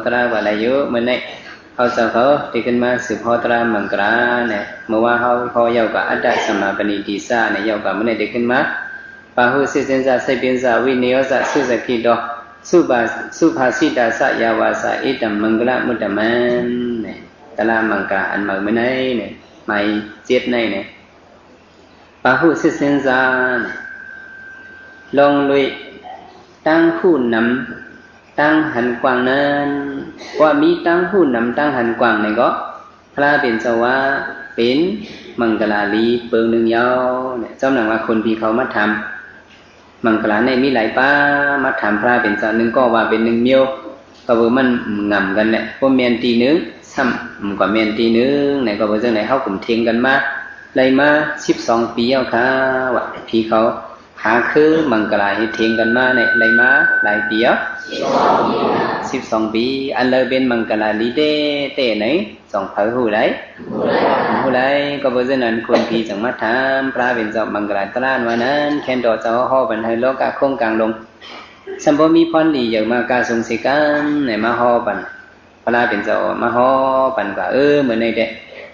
ຕຣາວ່າໄດ້ຢູ່ ມື້ນີ້ເຮົາເຈົ້າເຂົາໄດ້ຂຶ້ນມາສືບເຮົາຕຣາມັງກະລາແນ່. ເມື່ອວານເຮົາເຮົາເຍົາກະອັດຕະສຳມາປະນິທິສາແນ່ ເຍົາກະມື້ນີ້ໄດ້ຂຶ້ນມາ ພາຫຸເສນສະ ໄຊປິນສະ ວິນິໂຍສະ ສຸສັກຂິໂຕ ສຸພາ ສຸພາສິຕາສະ ຍາວາສາ ເອຕັມມັງກະລະມຸດຕະມັງແນ່. ຕຣາມັງກະລາອັນໃໝ່ມື້ນີ້ແນ່ ໝາຍເຈັດໃນແນ່. ພາຫຸເສນສະ ລ່ວງລຸຍ ຕາງຮູ້ນຳ ຕາງຫັນກວ້າງນັ້ນ ວ່າມີຕາງຮູ້ນຳ ຕາງຫັນກວ້າງນີ້ກໍ ພະເປັນເຈົ້າວ່າເປັນມັງກະລາລີເປີງໜຶ່ງເຍົາ. ຈອມໜັງວ່າຄົນທີ່ເຂົາມາຖາມ ມັງກະລານີ້ມີຫຼາຍປາ ມາຖາມພະເປັນເຈົ້າ ໜຶ່ງກໍວ່າເປັນໜຶ່ງມຽວ ກໍເບິ່ງມັນງຳກັນແຫຼະ ບໍ່ແມ່ນຕີໜຶ່ງ ຊ້ຳກໍແມ່ນຕີໜຶ່ງ ໃນກໍເບິ່ງຈັ່ງໃດ ເຮົາກໍເຖິງກັນມາ ໄດ້ມາສິບສອງປີແລ້ວຄ່າ ວ່າທີ່ເຂົາຫາຄືມັງກະລາເຮັດເຖິງກັນມານີ້ ໄດ້ມາຫຼາຍປີແລ້ວ ສິບສອງປີ ອັນໃດເປັນມັງກະລາລີແທ້ໆ ໃນ ສອງເຜີຍຮູ້ໄດ້ ຮູ້ໄດ້ ກໍເພາະສະນັ້ນ ຄົນທີ່ຈັ່ງມາຖາມພະເປັນເຈົ້າມັງກະລາຕຣາວ່ານັ້ນ ແຄນດອກເຈົ້າເຮົາບັນໃຫ້ໂລກະຄົງກາງລົງ ສຳບໍ່ມີພອນດີເຢີມາກາສົງເສກັນ ໃນມາເຮົາບັນ ພະເປັນເຈົ້າມາເຮົາບັນກະ ເອີ ເມື່ອໃນແດ່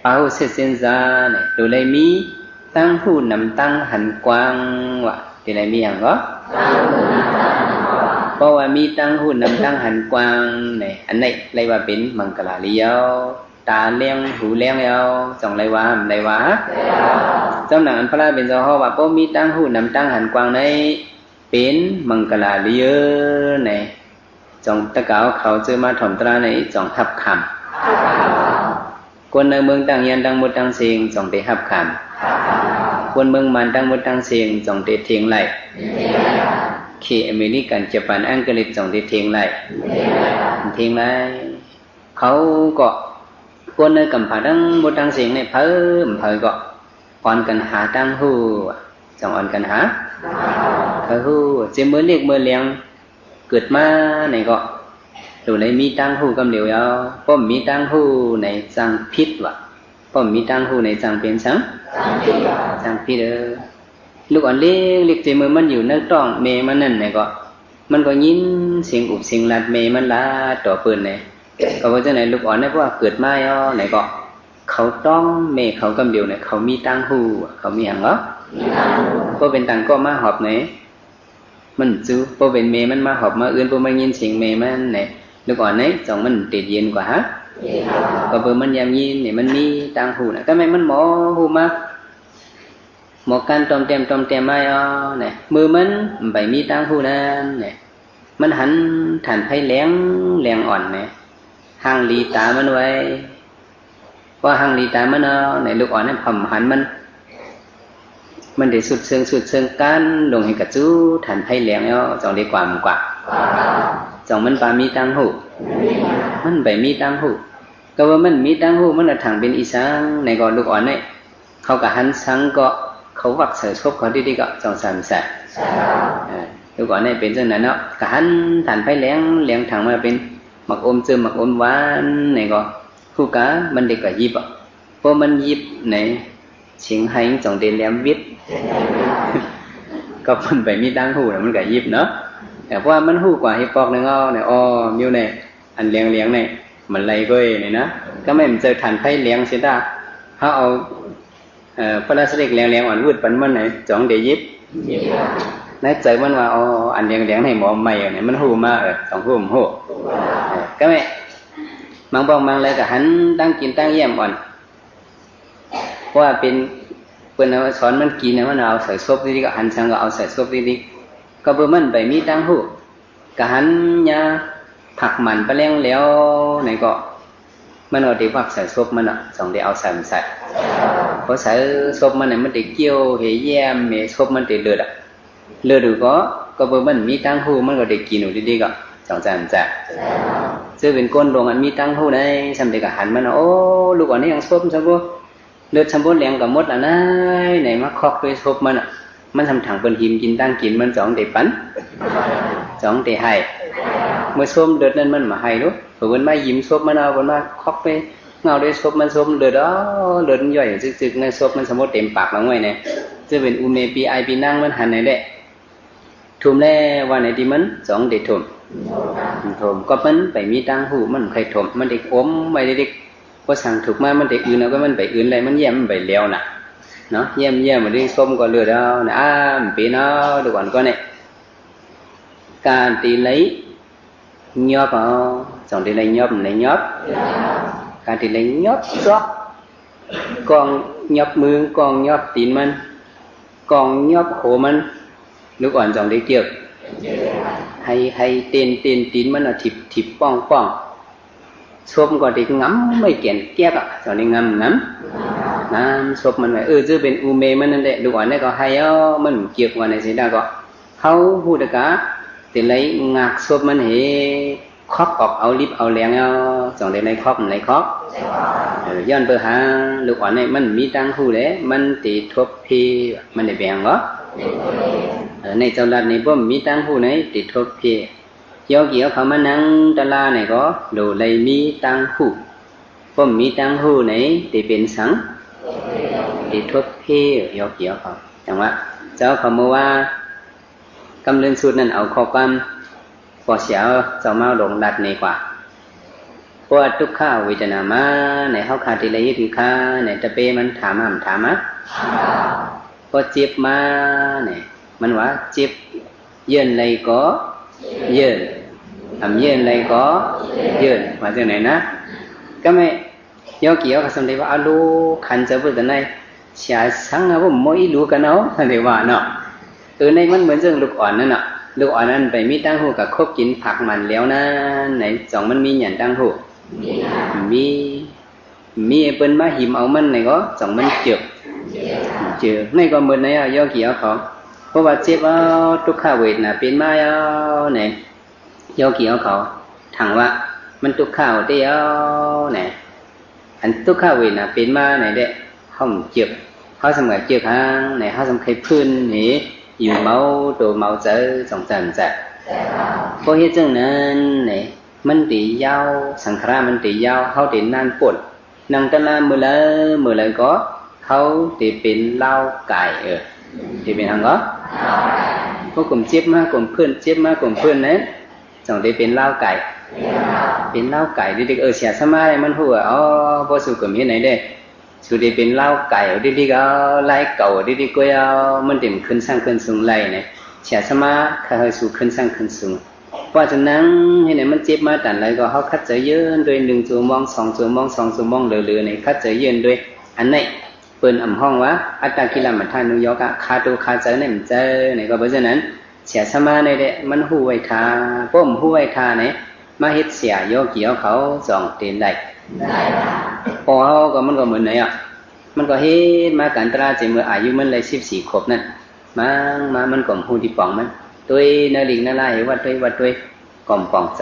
ພາຫຸເສນສະ ນີ້ ໂຕໄດ້ມີ ຕາງຮູ້ນຳຕາງຫັນກວ້າງ ວ່າ ທີ່ໄດ້ມີຫຍັງກໍ ເພາະວ່າມີຕາງຮູ້ນຳຕາງຫັນກວ້າງໃນ ອັນໃດໄດ້ວ່າເປັນມັງກະລາລີເອົາ ຕາແລງຫູແລງເອົາ ຈັ່ງໄດ້ວ່າ ໄດ້ວ່າ ຈຳນຳອັນພະລາເປັນເຈົ້າເຮົາວ່າ ບໍ່ມີຕາງຮູ້ນຳຕາງຫັນກວ້າງໃນ ເປັນມັງກະລາລີເອີ ໃນ ຈົ່ງຕະກາວເຂົາເຈີມາຖ່ອມຕາໃນ ຈົ່ງຮັບຄຳ ຄົນໃນເມືອງຕ່າງຍານທັງໝົດທັງເສັງ ຈົ່ງໄດ້ຮັບຄຳ ຄົນເມືອງມານທັງໝົດທັງເສັງ ຈົ່ງໄດ້ເທັງໄຫຼ ເຂດອາເມລິກັນ ຈະປານ ອັງກະລິດ ຈົ່ງໄດ້ເທັງໄຫຼ ເທັງໄຫຼ ເຂົາກໍ ຄົນໃນກຳພາທັງໝົດທັງເສັງໃນເພີ້ມເພີກໍ ອ່ອນກັນຫາຕາງຮູ້ ຈັ່ງອ່ອນກັນຫາ ເຂົາຮູ້ ເຈາເມື່ອເລັກເມື່ອແຫຼງ ເກີດມາໃນກໍ ໂຕໄດ້ມີຕາງຮູ້ກຳດຽວເອົາ ປ້ອມມີຕາງຮູ້ໃນຈັ່ງຜິດວ່າ ປ້ອມມີຕາງຮູ້ໃນຈັ່ງເປັນສັງ ຈັ່ງຜິດເອີ ລູກອ່ອນເລັກໆ ເຈາເມື່ອມັນຢູ່ໃນທ້ອງແມ່ມັນນັ້ນໃນກໍ ມັນກໍຍິນສຽງອຸບສຽງລັດແມ່ມັນລາດຕໍ່ເພິ່ນໃນ ກໍເພາະຈັ່ງໃດ ລູກອ່ອນໃນພວກເກີດມາເອົາໃນກໍ ເຂົາຕ້ອງແມ່ເຂົາກຳດຽວໃນ ເຂົາມີຕາງຮູ້ ເຂົາມີຫຍັງເນາະ ບໍ່ເປັນຕາງກໍມາຫອບໃນ ມັນຈູ ບໍ່ເປັນແມ່ມັນມາຫອບມາເອີ້ນ ບໍ່ມາຍິນສຽງແມ່ມັນແຫຼະ ລູກອ່ອນໃນ ຈ່ອງມັນເຕັດເຢັນກວ່າຫາ ກໍເບິ່ງມັນຍາມຍິນນີ້ ມັນມີຕາງຮູ້ນະ ກໍແມ່ນມັນໝໍຮູ້ມາ ໝໍການຕ້ອມແຕ້ມຕ້ອມແຕ້ມມາເອົານະ ມືມັນໄປມີຕາງຮູ້ນັ້ນນະ ມັນຫັນຖ່ານໄຟແຫຼງແຫຼງອ່ອນນະ ຮ່າງຫຼີຕາມັນໄວ້ ພໍຮ່າງຫຼີຕາມັນເອົາໃນ ລູກອ່ອນນັ້ນພຳຫັນມັນ ມັນໄດ້ສຸດເຊິ່ງ ສຸດເຊິ່ງການລົງໃຫ້ກະຈູຖ່ານໄຟແຫຼງແລ້ວ ຈ່ອງໄດ້ກວາມກວ່າ ຈ່ອງມັນປາມີຕາງຮູ້ ມັນໄປມີຕາງຮູ້ ກໍວ່າມັນມີຕາງຮູ້ ມັນລະຖັງເປັນອີ່ສັງໃນກໍ ລູກອ່ອນໃນ ເຂົາກະຫັນສັງກໍ ເຂົາວັກໃສ່ສົບເຂົາດີໆ ກໍຈ່ອງສັນສະ ເອີ ລູກອ່ອນໃນເປັນຈັ່ງນັ້ນເນາະ ກະຫັນຖ່ານໄຟແຫຼງແຫຼງຖັງມາເປັນໝາກອົມເຈີມ ໝາກອົມຫວານໃນກໍ ຮູ້ກະມັນເດັກກະຢິບອະ ພໍມັນຢິບໃນ ສຽງໄຫ້ຈັ່ງໄດ້ແຫຼມວິດ ກໍມັນໄປມີຕາງຮູ້ນະ ມັນກະຢິບເນາະ ແຕ່ເພາະວ່າມັນຮູ້ກວ່າເຮັດປອກໜຶ່ງເອົານະ ອໍ ມີວໃນ ອັນແຫຼງໆໃນ ມັນໄຫຼເວີຍນີ້ນະ ກໍແມ່ນເຈີຖ່ານໄຟແຫຼງເສຍຕາ ເຮົາເອົາ ເອີ ພລາສຕິກແຫຼງໆອ່ອນວືດປັນມັນໃນ ຈ່ອງໄດ້ຢິບ ໃນໃຈມັນວ່າ ອໍ ອັນແຫຼງໆໃນໝໍໄໝ້ນີ້ ມັນຮູ້ມາ ເອີ ຕ້ອງຮູ້ ຮູ້ ເອີ ກໍແມ່ນ ບາງບ່ອນບາງເທື່ອກໍຫັນຕັ້ງກິນຕັ້ງຢ້ຽມອ່ອນ ເພາະວ່າເປັນ ເພິ່ນເອົາສອນມັນກິນນະ ມັນເອົາໃສ່ສົບດີໆ ກໍຫັນສັງກໍເອົາໃສ່ສົບດີໆ ກໍເພື່ອມັນໄປມີຕາງຮູ້ ກະຫັນຍາຜັກໝັ້ນປະແລງແຫຼວໃນກໍ ມັນກໍໄດ້ວັກໃສ່ສົບມັນເນາະ ຈັ່ງໄດ້ເອົາໃສ່ມັນໃສ່ ພໍໃສ່ສົບມັນນະ ມັນໄດ້ກ່ຽວເຮແຍ້ມເຮສົບມັນໄດ້ເລີດອະ ເລີດຢູ່ກໍ ກໍເພາະມັນມີຕາງຮູ້ ມັນກໍໄດ້ກິນຢູ່ດີໆ ກໍຈັ່ງຊັ້ນຈ້ະ ເຊິ່ງເປັນຄົນຫຼວງອັນມີຕາງຮູ້ໃນ ຊ່ຳໃດກໍຫັນມັນ ໂອ້ ລູກອ່ອນນີ້ຍັງສົບຊະບໍ່ ເລືອດຊຳບົດແຫຼງກໍໝົດລະນາຍ ໃນມາຄອກດ້ວຍສົບມັນນະ ມັນຊຳຖັງເປັນຫີນກິນຕັ້ງກິນ ມັນຈ່ອງໄດ້ປັນ ຈ່ອງໄດ້ໃຫ້ ເມື່ອສົມເລືອດນັ້ນມັນມາໃຫ້ໂລດ ເພິ່ນມາຍິມສົບມັນເອົາ ເພິ່ນມາຄອກໄປເງົາດ້ວຍສົບມັນ ສົມເລືອດເອົາ ເລືອດມັນຍ່ອຍຈຶກໆ ໃນສົບມັນຊຳບົດເຕັມປາກລະງວຍແນ່ ຈະເປັນອູເມປີອາຍປີນາງມັນຫັ້ນແນ່ແຫຼະ ທຸ່ມແລ້ວວ່າໃນທີ່ມັນຈ່ອງໄດ້ທຸ່ມ ມັນຖົມ ກໍມັນໄປມີຕາຫູ ມັນໄປຖົມ ມັນໄດ້ອົມໄວ້ເດັກໆ ພໍສັ່ງທຸກມາ ມັນໄດ້ອື່ນເອົາ ກໍມັນໄປອື່ນໄດ້ ມັນແຍ້ມ ມັນໄປແລ້ວນະ ເນາະ ແຍ້ມໆ ມັນໄດ້ຊົມກໍເລີດເອົານະ ອ້າ ມັນເປັນເອົາ ທຸກຄົນກໍນີ້ ການທີ່ໄດ້ ຫຍອບເອົາ ຕ້ອງໄດ້ໄລ່ຫຍອບ ໄລ່ຫຍອບ ການທີ່ໄລ່ຫຍອບຊອກ ກ້ອງຫຍອບມື ກ້ອງຫຍອບຕີນມັນ ກ້ອງຫຍອບໂຫມັນ ລູກອ່ອນຕ້ອງໄດ້ເຈີບ ໄຫ້ ໄຫ້ເຕັ້ນ ເຕັ້ນຕີນມັນ ເອົາຖີບ ຖີບປ້ອງ ປ້ອງ ສົບກໍໄດ້ງຳໄວ້ແກ່ນແກ້ກະ ຕ້ອງໄດ້ງຳ ງຳ ງຳສົບມັນໄວ້ ເອີ ຈື່ເປັນອູ່ແມ່ມັນນັ້ນແຫຼະ ລູກອ່ອນນັ້ນກໍໄຫ້ເອົາ ມັນເຈີບວ່າໃນຊິດາກໍ ເຮົາຮູ້ແຕ່ກະ ແຕ່ໄລ່ງາກສົບມັນເຫ ຄອກອອກເອົາລິບເອົາແລງເອົາ ຈັ່ງໄດ້ໄລ່ຄອກ ໄລ່ຄອກ ເອີ ຍ້ອນເບີຫາລູກອ່ອນນີ້ມັນມີຕາຫູແຫຼະ ມັນຕິທົບເພ ມັນໄດ້ແບ່ງບໍ່ ເອີ ໃນເຈົ້າລັດນີ້ບໍ່ມີຕາຫູໃນຕິທົບເພ ໂຍກີເຂົາມານັ່ງຕະລານີ້ກໍໂລໄດ້ມີຕາຫູ ບໍ່ມີຕາຫູໃນຕິເປັນສັງ ຕິທົບເພ ໂຍກີເຂົາ ຈັ່ງວ່າ ເຈົ້າເຂົາເມື່ອວ່າ ກຳເລີນສູດນັ້ນເອົາຂໍ້ຄວາມ ພໍເສຍເຈົ້າມາລົງລັດນີ້ກວ່າ ເພາະວ່າທຸກຂະເວທະນາມາໃນເຮົາຄາທີ່ລະເຮັດຄືຄາໃນຕະເປມັນຖາມມາ ຖາມມາ ພໍເຈັບມານີ້ ມັນວ່າເຈັບ ເຢີນໄດ້ກໍເຢີນ ອຳເຢີນໄດ້ກໍເຢີນ ວ່າຈັ່ງໃດນະ ກໍແມ່ ໂຍກີເຂົາກໍສຳເລັດວ່າ ອາໂລ ຄັນຈະເບີດກັນໄດ້ ເສຍສັງອາບໍ່ໝໍອີລູກັນເອົາ ທ່ານໄດ້ວ່າເນາະ ເອີ ໃນມັນເໝືອນຈັ່ງລູກອ່ອນນັ້ນເນາະ ລູກອ່ອນນັ້ນໄປມີຕາຫູກະຄົບກິນຜັກມັນແລ້ວນັ້ນ ໃນຈອງມັນມີຫຍັງຕາຫູ ມີ ມີເພິ່ນມາຫິມເອົາມັນໃນກໍຈອງມັນເຈີບ ເຈີບ ໃນກໍເໝືອນໃນໂຍກີເຂົາ ເພາະວ່າເຈັບເອົາ ທຸກຂະເວທະນາເປັນມາເອົາ ໃນ ໂຍກີເຂົາ ຖາມວ່າ ມັນທຸກຂະເອົາຕິເອົາ ແນ ອັນທຸກຂະເວທະນາເປັນມາໃນເດ ເຮົາເຈັບ ເຮົາສຳກະເຈັບຫາງໃນ ເຮົາສຳໄຄຟືນເຫ ຢູ່ເມົາໂຕເມົາໃຈ ສອງສາມໃຈ ເພາະເຮັດຈັ່ງນັ້ນໃນ ມັນເຕຍາວ ສັງຂາລະມັນເຕຍາວ ເຮົາເຕນານປົນ ນັ່ງຕະລາມື້ລະ ມື້ລະກໍ ເຮົາເຕເປັນລາວກາຍ ເອີ ເຕເປັນຫຍັງກໍ ພວກກົມເຈັບມາກົມເພິ່ນ ເຈັບມາກົມເພິ່ນນະ ຈັ່ງໄດ້ເປັນລາວກາຍ ເປັນລາວກາຍດິກໆ ເອີ ເສຍສະມາໄດ້ມັນຮູ້ວ່າ ອໍ ບໍ່ສູ້ກັບເຮັດໃດເດ້ ສູ່ໄດ້ເປັນລາວກາຍດິກໆ ເອົາລາຍເກົ່າດິກໆ ກວຍເອົາ ມັນເຕັມຂຶ້ນສ້າງຂຶ້ນສູງໄລ່ນະ ເສຍສະມາ ຂ້າເຮົາສູ່ຂຶ້ນສ້າງຂຶ້ນສູງ ເພາະສະນັ້ນເຮັດໃຫ້ມັນເຈັບມາຕານໃດກໍ ເຮົາຂັດໃຈເຢີນດ້ວຍໜຶ່ງຊົ່ວໂມງ ສອງຊົ່ວໂມງ ສອງຊົ່ວໂມງເຫຼືອໆ ໃນຂັດໃຈເຢີນດ້ວຍ ອັນໃນ ເພິ່ນອຳຮ້ອງວ່າ ອັດຕະກິລະມັດທານຸໂຍກະ ຄາໂຕຄາໃຈໃນມັນເຈີ ໃນກໍເພາະສະນັ້ນ ເສຍສະມາໃນແຫຼະ ມັນຮູ້ໄວ້ຖ້າ ບໍ່ຮູ້ໄວ້ຖ້າໃນ ມາເຮັດເສຍໂຍກີເຂົາສອງເຕນໄດ້ ພໍເຮົາກໍມັນກໍເໝືອນໃນອະ ມັນກໍເຮັດມາກັນຕະລາດ ເມື່ອອາຍຸມັນໄດ້ສິບສີ່ຂວບນັ້ນ ມັງມາ ມັນກໍຮູ້ທີ່ປ່ອງມັນ ໂຕຍນະລິກນະລາເຫວັດໂຕຍວັດໂຕຍ ກໍປ່ອງໃຈ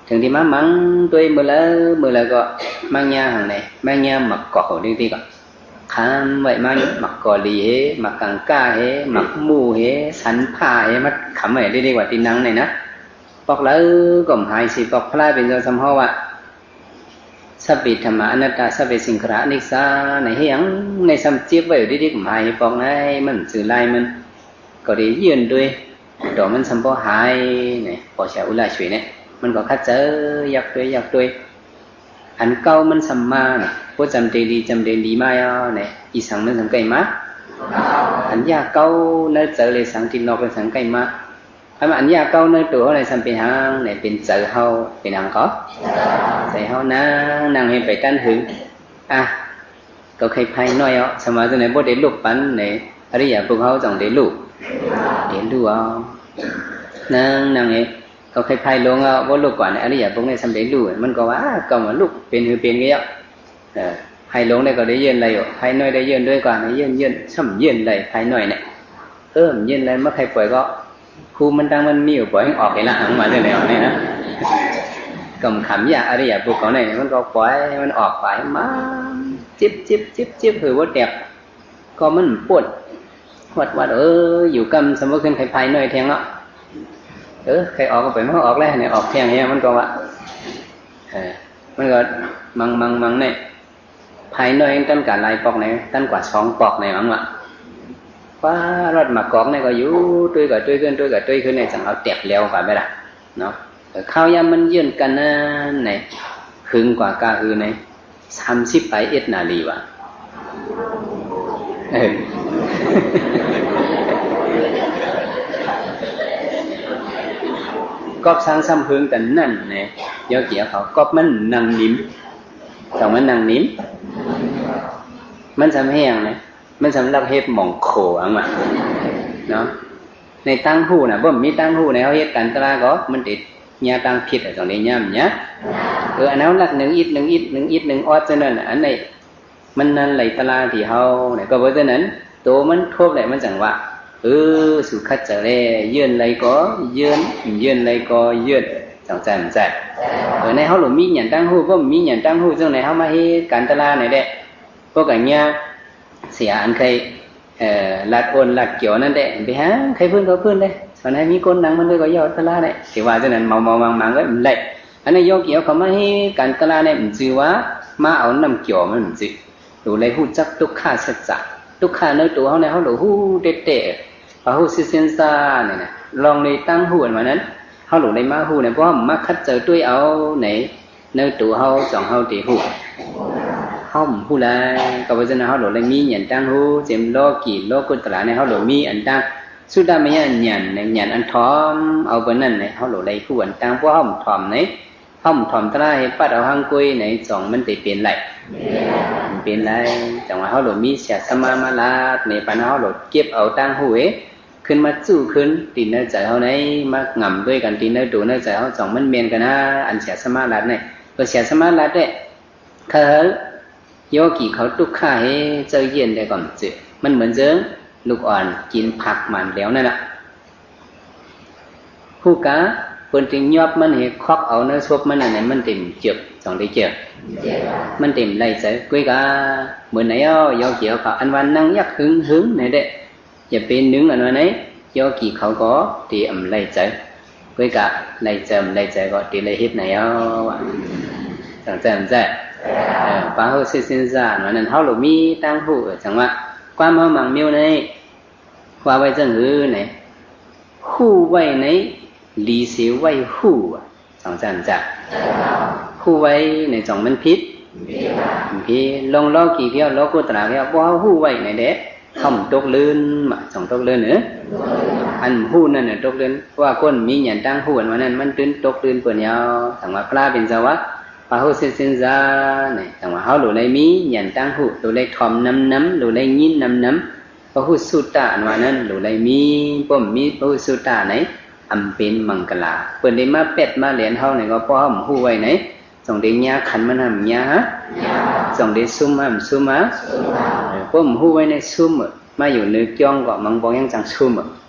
ເຖິງທີ່ມາມັງໂຕຍມື້ລະ ມື້ລະກໍມັງຍາຫັ້ນແຫຼະ ມັງຍາໝາກກອກເອົາດີໆ ກໍ ຄຳໄວ້ມາໝາກກໍລີເຫ ໝາກກັງກາເຫ ໝາກໝູເຫ ສັນຜາເຫ ມາຄຳໄວ້ເລກໆ ວ່າຕິນັງນີ້ນະ ປອກເລີກໍໝາຍຊິ ປອກພະລາເປັນເຈົ້າສຳເຮົາວ່າ ສັບເບທຳມາອະນັດຕາ ສັບເບສັງຂາລາອະນິດສາ ໃນເຮັດຫຍັງໃນສຳເຈັບໄວ້ເລກໆ ໝາຍປອກໃນມັນຊື່ລາຍມັນ ກໍໄດ້ເຍືອນດ້ວຍ ດອກມັນສຳບໍ່ຫາຍນີ້ ພໍຊາອຸລາຊ່ວຍນີ້ ມັນກໍຂັດໃຈຢາກດ້ວຍຢາກດ້ວຍ ອັນເກົ່າມັນສຳມານະ ໂອ ຈຳເດລີ ຈຳເດລີມາແລ້ວແນະ ອີສັງມັນສຳໄກມາ ອັນຢາເກົ່າໃນໃຈເລີຍສັງ ທີ່ນອກເລີຍສັງໄກມາ ອັນ ອັນຢາເກົ່າໃນໂຕເຮົາໃນສຳເປັນຫຍັງໃນ ເປັນໃຈເຮົາ ເປັນຫຍັງກໍ ໃຈເຮົາ ນັ່ງ ນັ່ງໃຫ້ໄປຕັນຫຶງ ອາ ກໍໄຄພາຍໜ້ອຍເອົາ ສຳມາຈັ່ງໃດບໍ່ໄດ້ລຸກປັນໃນ ອະລິຍະບຸກເຮົາຈັ່ງໄດ້ລຸກ ໄດ້ລຸກເອົາ ນັ່ງ ນັ່ງໃຫ້ ກໍໄຄພາຍລົງເອົາ ບໍ່ລຸກກ່ອນ ອະລິຍະບຸກໃນສຳໄດ້ລຸກ ມັນກໍວ່າ ກໍມາລຸກ ເປັນຄືເປັນກໍເອົາ ເອີ ພາຍລົງໄດ້ກໍໄດ້ເຢີນໄດ້ຢູ່ ພາຍໜ້ອຍໄດ້ເຢີນດ້ວຍກ່ອນ ເຢີນ ເຢີນ ຊ່ຳເຢີນໄດ້ພາຍໜ້ອຍນີ້ ເອີ ເຢີນໄດ້ ມາໄຄປ່ອຍກໍ ພູມມັນຕັ້ງມັນມີຢູ່ ປ່ອຍໃຫ້ອອກເອງລະ ຫາງມາຈັ່ງໃດອອກນີ້ນະ ກໍຄຳຢາກ ອະລິຍະບຸກເຂົາໃນ ມັນກໍປ່ອຍໃຫ້ມັນອອກໄປ ມາ ເຈັບ ເຈັບ ເຈັບ ເຈັບ ຄືບໍ່ແຕກ ກໍມັນປົດ ວັດ ວັດ ເອີ ຢູ່ກຳສຳບໍ່ຂຶ້ນໄຄພາຍໜ້ອຍແທງເນາະ ເອີ ໄຄອອກກໍໄປ ມັນອອກແລ້ວນີ້ ອອກແທງແຮງ ມັນກໍວ່າ ເອີ ມັນກໍມັງ ມັງ ມັງແນ່ ພາຍໜ້ອຍຕັນກາຫຼາຍປອກແນ່ ຕັນກວ່າສອງປອກແນ່ ມັງວ່າ ປາດ ວັດໝາກກອກນີ້ກໍຢູ່ ຕຸ້ຍກໍຕຸ້ຍຂຶ້ນ ຕຸ້ຍກໍຕຸ້ຍຂຶ້ນນີ້ ຈັ່ງເອົາແຕກແລ້ວກວ່າແມ່ນລະ ເນາະ. ເອີ ຄາວຍາມມັນເຢືອນກັນນັ້ນນະ ຫຶງກວ່າກະຫືໃນ ສາມສິບປາຍເອັດນາລີວະ. ເອີ ກອບສັງສ່ຳຫຶງກັນນັ້ນນະ ໂຍກີເຂົາ ກອບມັນນັ່ງນິມ ຕ້ອງມານັ່ງນິມ ມັນສ່ຳແຮງນະ ມັນສຳລັບເຮັດໝອງໂຂງວ່າເນາະ. ໃນຕ່າງຫູນະ ບໍ່ມີຕ່າງຫູໃນເຮົາເຮັດການຕະຫຼາດກໍມັນຕິດຍາຕ່າງຜິດ ຕ້ອງໄດ້ຍາມຍາ ເອີ ອັນເຮົາລັກໜຶ່ງອິດ ໜຶ່ງອິດ ໜຶ່ງອິດ ໜຶ່ງອອດ ຊັ້ນນັ້ນ ອັນໃດມັນນັ້ນໄຫຼຕະຫຼາດທີ່ເຮົານະ. ກໍເພາະສະນັ້ນ ໂຕມັນທົບແຫຼະ ມັນຈັ່ງວ່າ ເອີ ສູຂັດໃຈແລ້ວ ເຢືອນໄຫຼກໍເຢືອນ ເຢືອນໄຫຼກໍເຢືອນ ຈັ່ງຊັ້ນ ຈັ່ງຊັ້ນ. ເອີ ໃນເຮົາຫຼູມີຫຍັນຕ່າງຫູ ບໍ່ມີຫຍັນຕ່າງຫູ ຈັ່ງໃດເຮົາມາເຮັດການຕະຫຼາດນີ້ແຫຼະ ພວກກັນຍາ ເສຍອັນໄຄ ເອີ ລັດໂອນລັດກຽວນັ້ນແຫຼະ ໄປຫາໄຄພື້ນເຂົາພື້ນເດ້ ສອນໃຫ້ມີກົ້ນໜັງມັນດ້ວຍກໍຢ່າຕະຫຼາແຫຼະ ຊິວ່າຈັ່ງນັ້ນ ເມົາໆມັງໆ ເອີ ມັນໄດ້. ອັນນີ້ໂຍກີເຂົາມາເຮັດການຕະຫຼາແຫຼະ ມັນຊື່ວ່າມາເອົານ້ຳກຽວມັນ ມັນຊື່ ໂຕໄດ້ຮູ້ຈັກທຸກຂະສັດຈະ ທຸກຂະໃນໂຕເຮົານີ້ ເຮົາໂຕຮູ້ແທ້ໆ ພະຫຸດສິເຊັນຊານີ້ນະ ລອງເລີຍຕັ້ງຮູ້ອັນວ່ານັ້ນ ເຮົາໂຕໄດ້ມາຮູ້ນີ້ ເພາະເຮົາມາຂັດໃຈຕົວເອົາໃນ ໃນໂຕເຮົາ ສອງເຮົາທີ່ຮູ້ ເຮົາບໍ່ຮູ້ຫຼາຍ ກໍເພາະສະນັ້ນເຮົາໂຕໄດ້ມີຫຍັນຕັ້ງຮູ້ ເຊັ່ນໂລກີ ໂລກຸດຕະລານີ້ ເຮົາໂຕມີອັນຕັ້ງສຸດຕະມະຍະຫຍານ ຫຍານອັນຖ່ອມເອົາເບິ່ງນັ້ນ ເຮົາໂຕໄດ້ຮູ້ອັນຕັ້ງ ເພາະເຮົາຖ່ອມໃນ ເຮົາຖ່ອມຕະລາໃຫ້ປັດເອົາຮັງກຸຍໃນ ສອງມັນໄດ້ເປັນໄລ ເປັນໄລ ຈັ່ງວ່າເຮົາໂຕມີເສຍສະມາມາລາດໃນ ປານເຮົາໂຕເກັບເອົາຕັ້ງຮູ້ເອ ຂຶ້ນມາຈູ້ຄືນຕີໃນໃຈເຮົາໃນ ມາຫງຳດ້ວຍກັນຕີໃນໂຕໃນໃຈເຮົາ ສອງມັນແມ່ນກັນນະ ອັນເສຍສະມາລັດນີ້ ເພາະເສຍສະມາລັດແທ້ ເຂົາໂຍກີເຂົາຕຸກຂະເຮັດເຈົ້າຢຽນໄດ້ກໍເຈີ ມັນເໝືອນເຊິ່ງລູກອ່ອນກິນຜັກມັນແລ້ວນັ້ນນະ ຜູ້ກະເພິ່ນຈຶ່ງຍອບມັນໃຫ້ຄວັກເອົາໃນສົບມັນນັ້ນ ມັນເຕັມເຈີບ ສອງໄດ້ເຈີບ ມັນເຕັມໄດ້ໃຈ ກຸ້ຍກະເໝືອນໃນເອົາໂຍກີເຂົາ ອັນວ່ານັ່ງຢາກຫຶງໆ ນີ້ແຫຼະ ຢ່າໄປໜຶງອັນວ່າໃນ ໂຍກີເຂົາກໍທີ່ອຳໄລເຈີ ເພິ່ນກະໄລເຈີ ອຳໄລເຈີກໍທີ່ໄລເຮັດໃນເຮົາວ່າ ຈັ່ງຊັ້ນ ເອີ ປາຫຸດສິເຊັນຊາ ອັນວ່ານັ້ນ ເຮົາໂລມີຕ່າງຫູ ເອີ ຈັ່ງວ່າ ຄວາມເຮົາໝາກມີວໃນ ວ່າໄວ້ຈັ່ງຫືໃນ ຫູໄວ້ໃນ ດີເສໄວ້ຫູ ຈັ່ງຊັ້ນ ຫູໄວ້ໃນ ຈັ່ງມັນຜິດ ຜິດ ລອງລອກີເທື່ອ ລອກຸດຕະລາເທື່ອ ບໍ່ເຮົາຫູໄວ້ໃນແດ ເຮົາມັນຕົກລື່ນ ມາ ຈັ່ງຕົກລື່ນ ເອີ ອັນຫູນັ້ນນະຕົກລື່ນ ເພາະວ່າຄົນມີຫຍັນຕັ້ງຫູ ອັນວ່ານັ້ນ ມັນຕື່ນຕົກລື່ນເປີນຍາວ ຈັ່ງວ່າພະເປັນເຈົ້າວ່າ ປາຫຸດສິເຊັນຊາ ນີ້ ຈັ່ງວ່າເຮົາໂລໄດ້ມີຫຍັນຕັ້ງຫູ ໂລໄດ້ຖ່ອມນຳນຳ ໂລໄດ້ຍິນນຳນຳ ປາຫຸດສຸຕະ ອັນວ່ານັ້ນ ໂລໄດ້ມີ ບໍ່ມີປາຫຸດສຸຕະໃນ ອຳເປັນມັງກະລາ ເພິ່ນໄດ້ມາແປດມາແຫຼນເຮົານີ້ ກໍເພາະເຮົາບໍ່ຮູ້ໄວ້ໃນ ຈົ່ງໄດ້ຍາຄັນມັນຫາມຍາ ຈົ່ງໄດ້ຊຸມຫາມຊຸມ ເອີ ເພາະບໍ່ຮູ້ໄວ້ໃນຊຸມ ມາຢູ່ເນີກຽງກໍມັງບອກຍັງຈັ່ງຊຸມ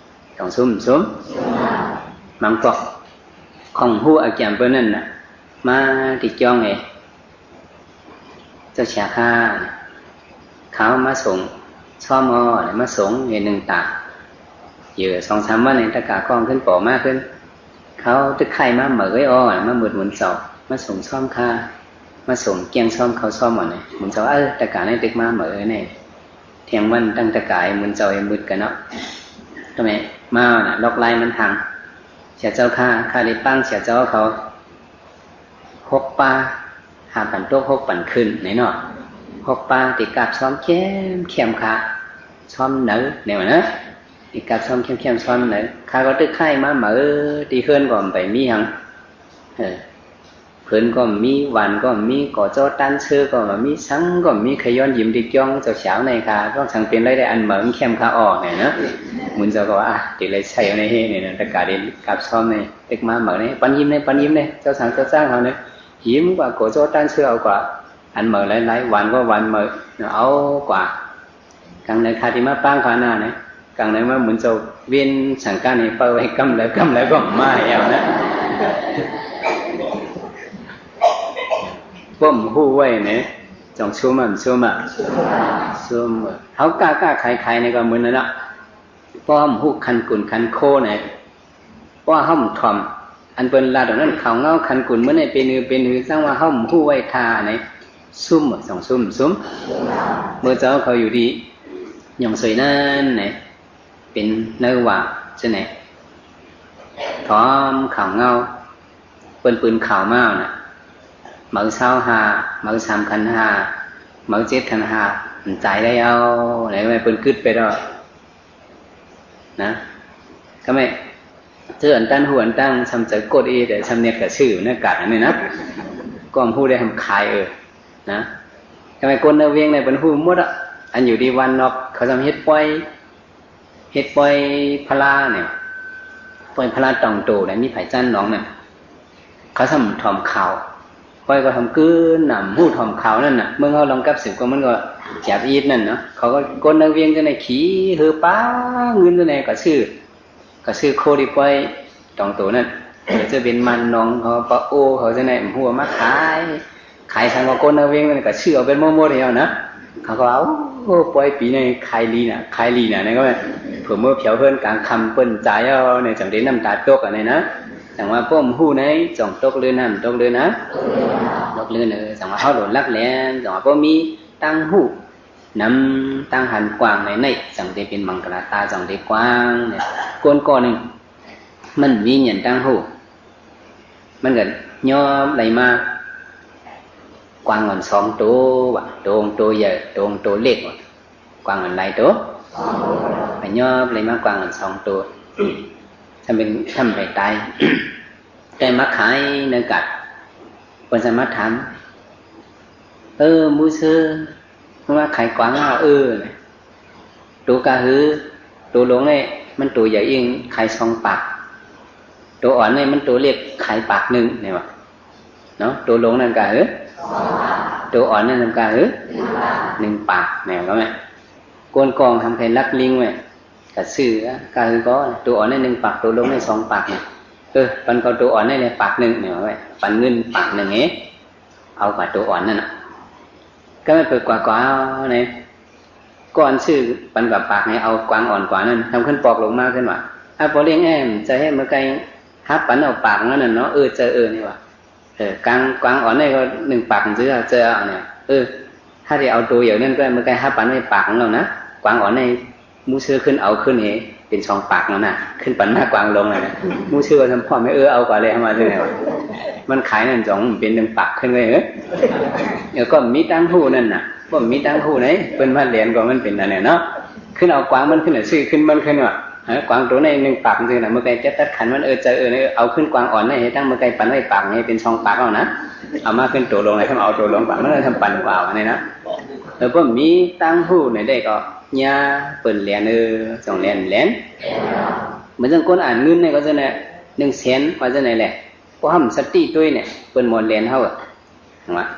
ຈັ່ງຊຸມຊຸມ ມັງບອກ ຂອງຮູ້ອາກຽມເພິ່ນນັ້ນນະ ມາຕິກຽງເອ ເຈົ້າເສຍຂ້າ ເຂົາມາສົ່ງຊອມອໍ ມາສົ່ງເຮັດໜຶ່ງຕາ ເອີ ສອງສາມວັນນີ້ ຕະກາກ້ອງຂຶ້ນປໍມາຂຶ້ນ ເຂົາຕຶກໄຂ້ມາເໝີເອີຍ ອໍ ມາມືດໝູນເຈົ້າ ມາສົ່ງຊອມຂ້າ ມາສົ່ງກຽງຊອມເຂົາຊອມອັນນີ້ ໝູນເຈົ້າ ເອີ ຕະການີ້ຕຶກມາເໝີເອີຍ ແນ ທ່ຽງວັນຕັ້ງຕະກາໃຫ້ໝູນເຈົ້າໃຫ້ມືດກັນເນາະ ກໍແມ່ນມານະ ລັອກລາຍມັນທາງ ເສຍເຈົ້າຂ້າ ຂ້າໄດ້ປາງເສຍເຈົ້າເຂົາ ຫົກປ່າ ຫ້າປັນຕົກ ຫົກປັນຂຶ້ນ ນີ້ເນາະ ຫົກປ່າ ຕິກາບຊອມແຄມໆ ຂ້າ ຊອມເໜີ ແນວນັ້ນນະ ຕິກາບຊອມແຄມໆ ຊອມເໜີ ຂ້າກໍຕຶກໄຂ້ມາເໝີ ທີ່ເຮືອນກໍບໍ່ໄປມີຫຍັງ ເອີ ເພີນກໍມີ ຫວານກໍມີ ກໍຈໍຕານເຊີກໍບໍ່ມີ ສັງກໍບໍ່ມີ ຂະຍ້ອນຢືມຕິກຽງເຈົ້າສາວໃນຂ້າ ຕ້ອງສັງເປັນໄລໄດ້ ອັນເໝີແຄມຂ້າອອກ ແນວນັ້ນນະ ໝູນເຈົ້າກໍວ່າ ອາ ຕິໄລໃຊ້ເອົາໃນເຮນີ້ນະ ຕະກາໄດ້ກາບຊອມໃນ ຕຶກມາເໝີໃນ ປັນຢືມໃນ ປັນຢືມໃນ ເຈົ້າສັງເຈົ້າຈ້າງເຮົາໃນ ຢືມກວ່າ ກໍຈໍຕານເຊີເອົາກວ່າ ອັນເໝີຫຼາຍໆ ຫວານກໍຫວານເໝີ ເອົາກວ່າ ກາງໃນຂ້າທີ່ມາປາງຂ້າໜ້ານະ ກາງໃນມາໝູນເຈົ້າເວັນສັງການໃຫ້ເປົ່າໄວ້ກຳລະກຳລະກໍມາແລ້ວນະ ບໍ່ຮູ້ໄວ້ນະ ຈົ່ງຊຸມມາ ຊຸມມາ ຊຸມ ເຮົາຄ້າໆຂາຍໆນີ້ກໍໝືອນນັ້ນເນາະ ເພາະເຮົາບໍ່ຮູ້ຄັນກຸນຄັນໂຄນະ ເພາະວ່າເຮົາບໍ່ຖ່ອມ ອັນເພິ່ນລາດເອົານັ້ນ ເຂົາເງົາຄັນກຸນມື້ນີ້ເປັນຫື ເປັນຫື ຈັ່ງວ່າເຮົາບໍ່ຮູ້ໄວ້ທ່າໃນ ຊຸມ ສອງຊຸມ ຊຸມ ເມື່ອເຈົ້າເຂົາຢູ່ດີ ຍອງສວຍນັ້ນນະ ເປັນເນີຫວ່າງຊັ້ນນະ ຖ່ອມເຂົາເງົາ ເພິ່ນປືນຂ່າວມານະ ເໝີຊາວຫ້າ ເໝີສາມຂັນຫ້າ ເໝີເຈັດຂັນຫ້າ ມັນຈ່າຍໄດ້ເອົາ ແລ້ວເພິ່ນກຶດໄປດອກນະ. ກໍແມ່ນ ເທື່ອອັນຕັນຮູ້ອັນຕັ້ງ ຊ່ຳໃຈກົດອີ ແຕ່ຊ່ຳເນັດກໍຊື້ໃນກາດອັນນີ້ນະ ກໍຮູ້ໄດ້ທຳຂາຍເອີນະ. ກໍແມ່ນຄົນໃນວຽງໃນເພິ່ນຮູ້ໝົດອະ ອັນຢູ່ທີ່ວັນນອກ ເຂົາຊ່ຳເຮັດປ່ອຍ ເຮັດປ່ອຍພະລານີ້ ປ່ອຍພະລາຕອງໂຕນະ ມີຜາຍຈັນໜອງນັ້ນ ເຂົາຊ່ຳຖອມຂ່າວ ຂ້ອຍກໍທຳກືນນຳ ຮູ້ຖອມຂ່າວນັ້ນນະ. ເມືອງເຮົາລອງກັບສືບກໍມັນກໍຈຽບອີດນັ້ນເນາະ. ເຂົາກໍກົນນັກວຽງຈັ່ງໃດ ຂີ່ເຮືອປາເງິນຈັ່ງໃດກໍຊື້ ກໍຊື້ໂຄທີ່ປ່ອຍຕອງໂຕນັ້ນ ກໍຈະເປັນມັນນອງເຂົາ ປາໂອເຂົາຈັ່ງໃດ ຮູ້ວ່າມາຂາຍ ຂາຍສັງວ່າກົນນັກວຽງນັ້ນກໍຊື້ເອົາເປັນໝົດໆແລ້ວນະ. ເຂົາກໍວ່າ ໂອ້ ປ່ອຍປີນີ້ຂາຍດີນະ ຂາຍດີນະ ນັ້ນກໍແມ່ນ ເຜີເມືອແຖວເຮືອນກາງຄ່ຳເພິ່ນຈ່າຍເອົານີ້ ຈັ່ງໄດ້ນ້ຳຕາຕົກອັນນີ້ນະ. ຈັ່ງວ່າພວກຮູ້ໃນຈ່ອງຕົກເລີນນະ ຕົກເລີນນະ ຕົກເລີນ ເອີ ຈັ່ງວ່າເຮົາໂດນລັກແຫຼນ ຈັ່ງວ່າບໍ່ມີຕາຫູນຳຕາຫັນກວ້າງໃນໃນ ຈັ່ງໄດ້ເປັນມັງກະລາຕາ ຈັ່ງໄດ້ກວ້າງນີ້. ຄົນກໍໜຶ່ງ ມັນມີຫຍັງຕາຫູ ມັນກໍຍອບໄລ່ມາ ກວາງອ່ອນສອງໂຕວ່າ ໂຕໂຕໃຫຍ່ ໂຕໂຕເລັກວ່າ ກວາງອ່ອນຫຼາຍໂຕ ໄປຍອບໄລ່ມາກວາງອ່ອນສອງໂຕ ທຳເປັນ ທຳໄປຕາຍ ແຕ່ມາຂາຍໃນກາດ ເພິ່ນສາມາດຖາມ ເອີ ໝູເຊີ ມາຂາຍກວາງເອົາ ເອີ ໂຕກະຫື ໂຕຫຼົງນີ້ມັນໂຕໃຫຍ່ອີ່ຫຍັງ ຂາຍສອງປາກ ໂຕອ່ອນນີ້ມັນໂຕເລັກ ຂາຍປາກໜຶ່ງ ແມ່ນບໍ່ເນາະ. ໂຕຫຼົງນັ້ນກະຫື ໂຕອ່ອນນັ້ນນຳກະຫື ໜຶ່ງປາກ ແມ່ນບໍ່ແມ່ນ. ກົນກອງທຳໃຫ້ລັກລິງໄວ້ ກະຊື້ກະຫືກໍ ໂຕອ່ອນນີ້ໜຶ່ງປາກ ໂຕຫຼົງນີ້ສອງປາກ ເອີ ປັນເຂົາໂຕອ່ອນນີ້ແຫຼະປາກໜຶ່ງ ແມ່ນບໍ່ແມ່ນ ປັນເງິນປາກໜຶ່ງເອ ເອົາກວ່າໂຕອ່ອນນັ້ນນະ. ກໍແມ່ນເພິ່ນກວ່າ ກວ່າເອົາໃນ ກ່ອນຊື້ປັນກວ່າປາກໃຫ້ເອົາກວາງອ່ອນກວ່ານັ້ນ ທຳຂຶ້ນປອກລົງມາຂຶ້ນວ່າ ອາ ບໍ່ລ້ຽງແອມ ຈະໃຫ້ເມື່ອໄກຫາປັນເອົາປາກນັ້ນນະເນາະ ເອີ ເຈົ້າ ເອີ ນີ້ວ່າ ເອີ ກາງ ກວາງອ່ອນນີ້ກໍໜຶ່ງປາກ ເຈົ້າ ເຈົ້າ ເອົານີ້ ເອີ ຖ້າໄດ້ເອົາໂຕດຽວນັ້ນກໍເມື່ອໄກຫາປັນໄວ້ປາກແລ້ວນະ ກວາງອ່ອນນີ້ ໝູເຊີຂຶ້ນເອົາຂຶ້ນເອ ເປັນສອງປາກແລ້ວນະ ຂຶ້ນປັນມາກວາງຫຼົງແລ້ວນະ ໝູເຊີວ່າ ສຳພອມ ເອີ ເອົາກວ່າເລີຍ ເຮົາມາເລີຍ ມັນຂາຍນັ້ນສອງ ເປັນໜຶ່ງປາກຂຶ້ນໄວ້ ເອີ ເອີ ກໍມີຕາຫູນັ້ນນະ ບໍ່ມີຕາຫູໃດ ເພິ່ນມາແລ່ນກໍມັນເປັນອັນນີ້ເນາະ ຂຶ້ນເອົາກວາງມັນຂຶ້ນ ຊື້ຂຶ້ນມັນຂຶ້ນວ່າ ເອີ ກວາງໂຕໃນໜຶ່ງປາກຈັ່ງຊີ້ນະ ເມື່ອໄກຈະຕັດຂັນມັນ ເອີ ເຈົ້າ ເອີ ເນາະ ເອີ ເອົາຂຶ້ນກວາງອ່ອນໃຫ້ ທາງເມື່ອໄກປັນໄວ້ປາກໃຫ້ເປັນສອງປາກເອົານະ ເອົາມາຂຶ້ນໂຕລົງນະ ທຳເອົາໂຕລົງປາກມັນ ທຳປັນກວ່າວ່ານີ້ນະ ເອີ ບໍ່ມີຕາຫູໃດກໍຢ່າ ເພິ່ນແລ່ນ ເອີ ຕ້ອງແລ່ນ ແລ່ນ ເໝືອນຈັ່ງຄົນອ່ານເງິນນີ້ກໍຈັ່ງນັ້ນ ໜຶ່ງແສນວ່າຈັ່ງໃດແຫຼະ ບໍ່ທຳສະຕິຕົວນີ້ ເພິ່ນໝົດແລ່ນເຮົາ ວ່າ